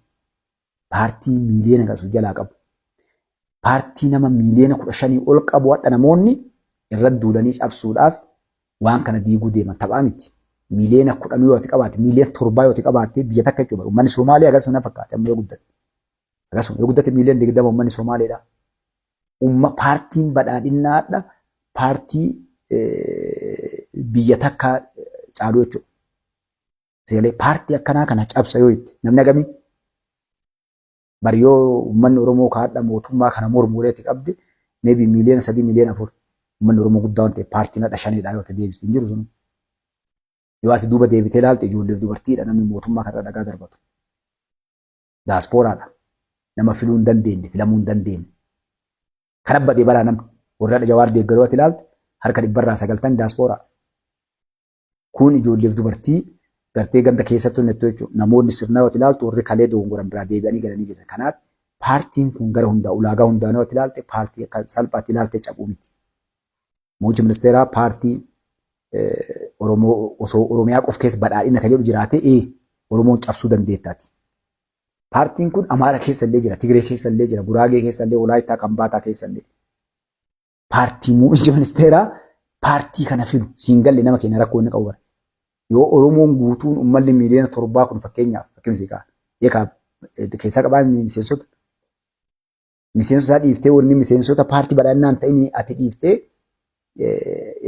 paartii miiliyoona kan jalaa qabu. Paartii nama miiliyoona 15 ol qabu hadha namoonni irra duulanii cabsuudhaaf waan kana diiguu deeman taphaa miti. Miiliyoona 10 yoo ati qabaatte, miiliyoona 7 yoo ati qabaatte biyya takka jechuudha. Uummanni Somaaliyaa akkasuma na fakkaate amma yoo guddate. Akkasuma yoo guddate miiliyoona 20 uummanni Somaaliidha. Umma paartiin badhaadhinnaa hadha paartii biyya takka caalu jechuudha. Seelee paartii akkanaa kana cabsa yoo itti namni hagamii bari yoo uummanni Oromoo kaadha mootummaa kana mormuulee itti qabde maybe miiliyoona 3 miiliyoona 4 uummanni Oromoo guddaa waan ta'eef paartiin hadha shanidha yoo ta'e deebiste hin jiru sun. Yoo ati duuba deebitee ilaalte ijoolleef dubartiidha namni mootummaa kanarra dhagaa darbatu. Daaspooraadha. Nama filuu hin dandeenye filamuu hin dandeenye. Kan abbadee balaa namni warra hadha Jawaar deeggaruu ati ilaalte harka 90% daaspooraa. Kun ijoolleef dubartii gartee ganda keessatti hojjettu jechuudha. Namoonni sirna yoo ilaaltu warri kalee dogongoran biraa deebi'anii galanii jiran. Kanaaf paartiin kun gara hundaa ulaagaa hundaan yoo ilaalte paartii akka salphaatti ilaalte cabuu miti. Muummichi ministeeraa paartii Oromoo osoo Oromiyaa qof keessa badhaadhina kan jedhu jiraate ee Oromoon cabsuu dandeettaati. Paartiin kun Amaara keessa illee jira, Tigree keessa illee jira, Guraagee keessa illee, Walaayittaa, Kambaataa keessa illee. Paartii muummichi ministeeraa paartii kana filu siin galle nama keenya rakkoo inni qabu bara. Yoo Oromoon guutuun uummanni miiliyoona 7 kun fakkeenyaaf fakkeenya siqaa eekaa keessaa qabaa miseensota. Miseensota isaa dhiiftee wanni miseensota paartii badhaadhinaa hin ta'in ati dhiiftee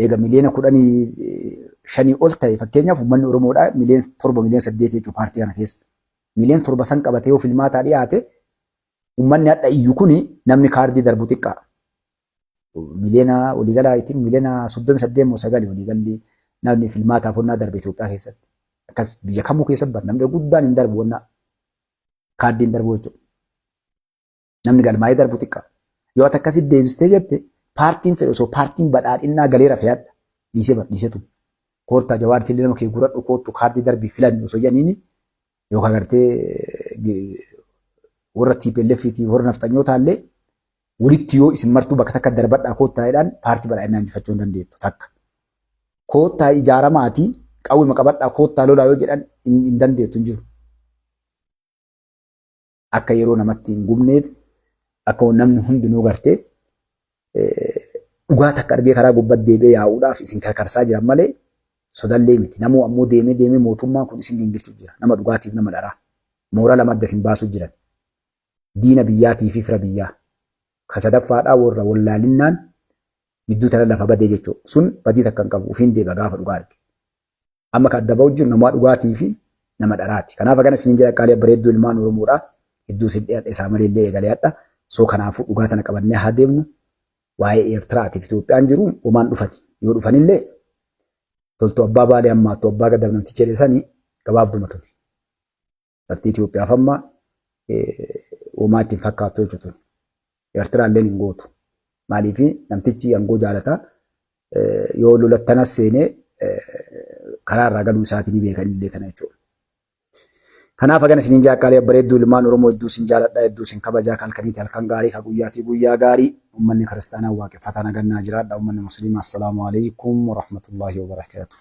eega miiliyoona 15 ol ta'e fakkeenyaaf uummanni Oromoodhaa miiliyoona 7 miiliyoona 8 jechuudha paartii kana keessa. Miiliyoona 7 san qabatee yoo filmaataa dhiyaate uummanni hadha iyyu kuni namni kaardii darbu xiqqaa. Miiliyoona waliigalaa ittiin miiliyoona 38 moo sagali waliigalli namni filmaataaf wannaa darbe Itoophiyaa keessatti. Akkas biyya kamuu keessa bar namni guddaan hin darbu wannaa kaardii hin darbu jechuudha. Namni galmaa'ee darbu xiqqaa. Yoo ati akkasitti deebistee jette paartiin fedhe osoo paartiin badhaadhinnaa galee rafe hadha dhiisee bar dhiisetu. Koortaa jawaartii illee nama kee guradhu koottu kaardii darbii filanni osoo jedhaniini yookaan gartee warra TPLF fi warra nafxanyootaa illee walitti yoo isin martuu bakka takka darbadhaa koottaa jedhaan paartii badhaadhinaa injifachuu hin dandeettu takka. Koottaa ijaaramaatii qawwima qabadhaa koottaa lolaa yoo jedhan hin dandeettu hin jiru. Akka yeroo namatti hin gubneef akka namni hundinuu gartee dhugaa takka argee karaa gubbatti deebi'ee yaa'uudhaaf isin karkarsaa jiran malee sodallee miti. Namuu ammoo deemee deemee mootummaan kun isin gingilchuu jira. Nama dhugaatiif nama dharaa. Moora lama adda isin baasuu jiran. Diina biyyaatii fi fira biyyaa. Ka sadaffaadhaa warra wallaalinnaan gidduu tana lafa badee jechuudha. Sun badii takka hin qabu. Ufiin deeba gaafa dhugaa arge. Amma ka adda ba'u jiru nama dhugaatii fi nama dharaati. Kanaaf akkana isiniin jedha qaalii bareedduu ilmaan Oromoodha. Hedduu isin dhiyaadhe isaa malee illee eegalee hadha. So kanaafuu dhugaa tana qabannee haa deemnu. Waa'ee Eertiraatiif Itoophiyaan jiru homaan dhufani. Yoo dhufanillee toltuu abbaa baalee hammaattu abbaa gadab namticha jedhe sani gabaabduma tuni. Partii Itoophiyaaf amma homaa ittiin fakkaattu jechuudha tuni. Eertiraalleen hin gootu. Maaliif namtichi aangoo jaalata. Yoo lolattanas seenee karaa irraa galuu isaatii ni beekan illee tana jechuudha. Kanaaf hagana isiniin jaakkaalee babbareedduu ilmaan Oromoo hedduu isin jaaladha hedduu isin kabajaa halkaniiti halkan gaarii ka guyyaatii guyyaa gaarii ummanni kiristaanaa waaqeffataa nagannaa jiraadha ummanni musliimaa assalaamu alaikum warahmatullaahi wabarakaatuh.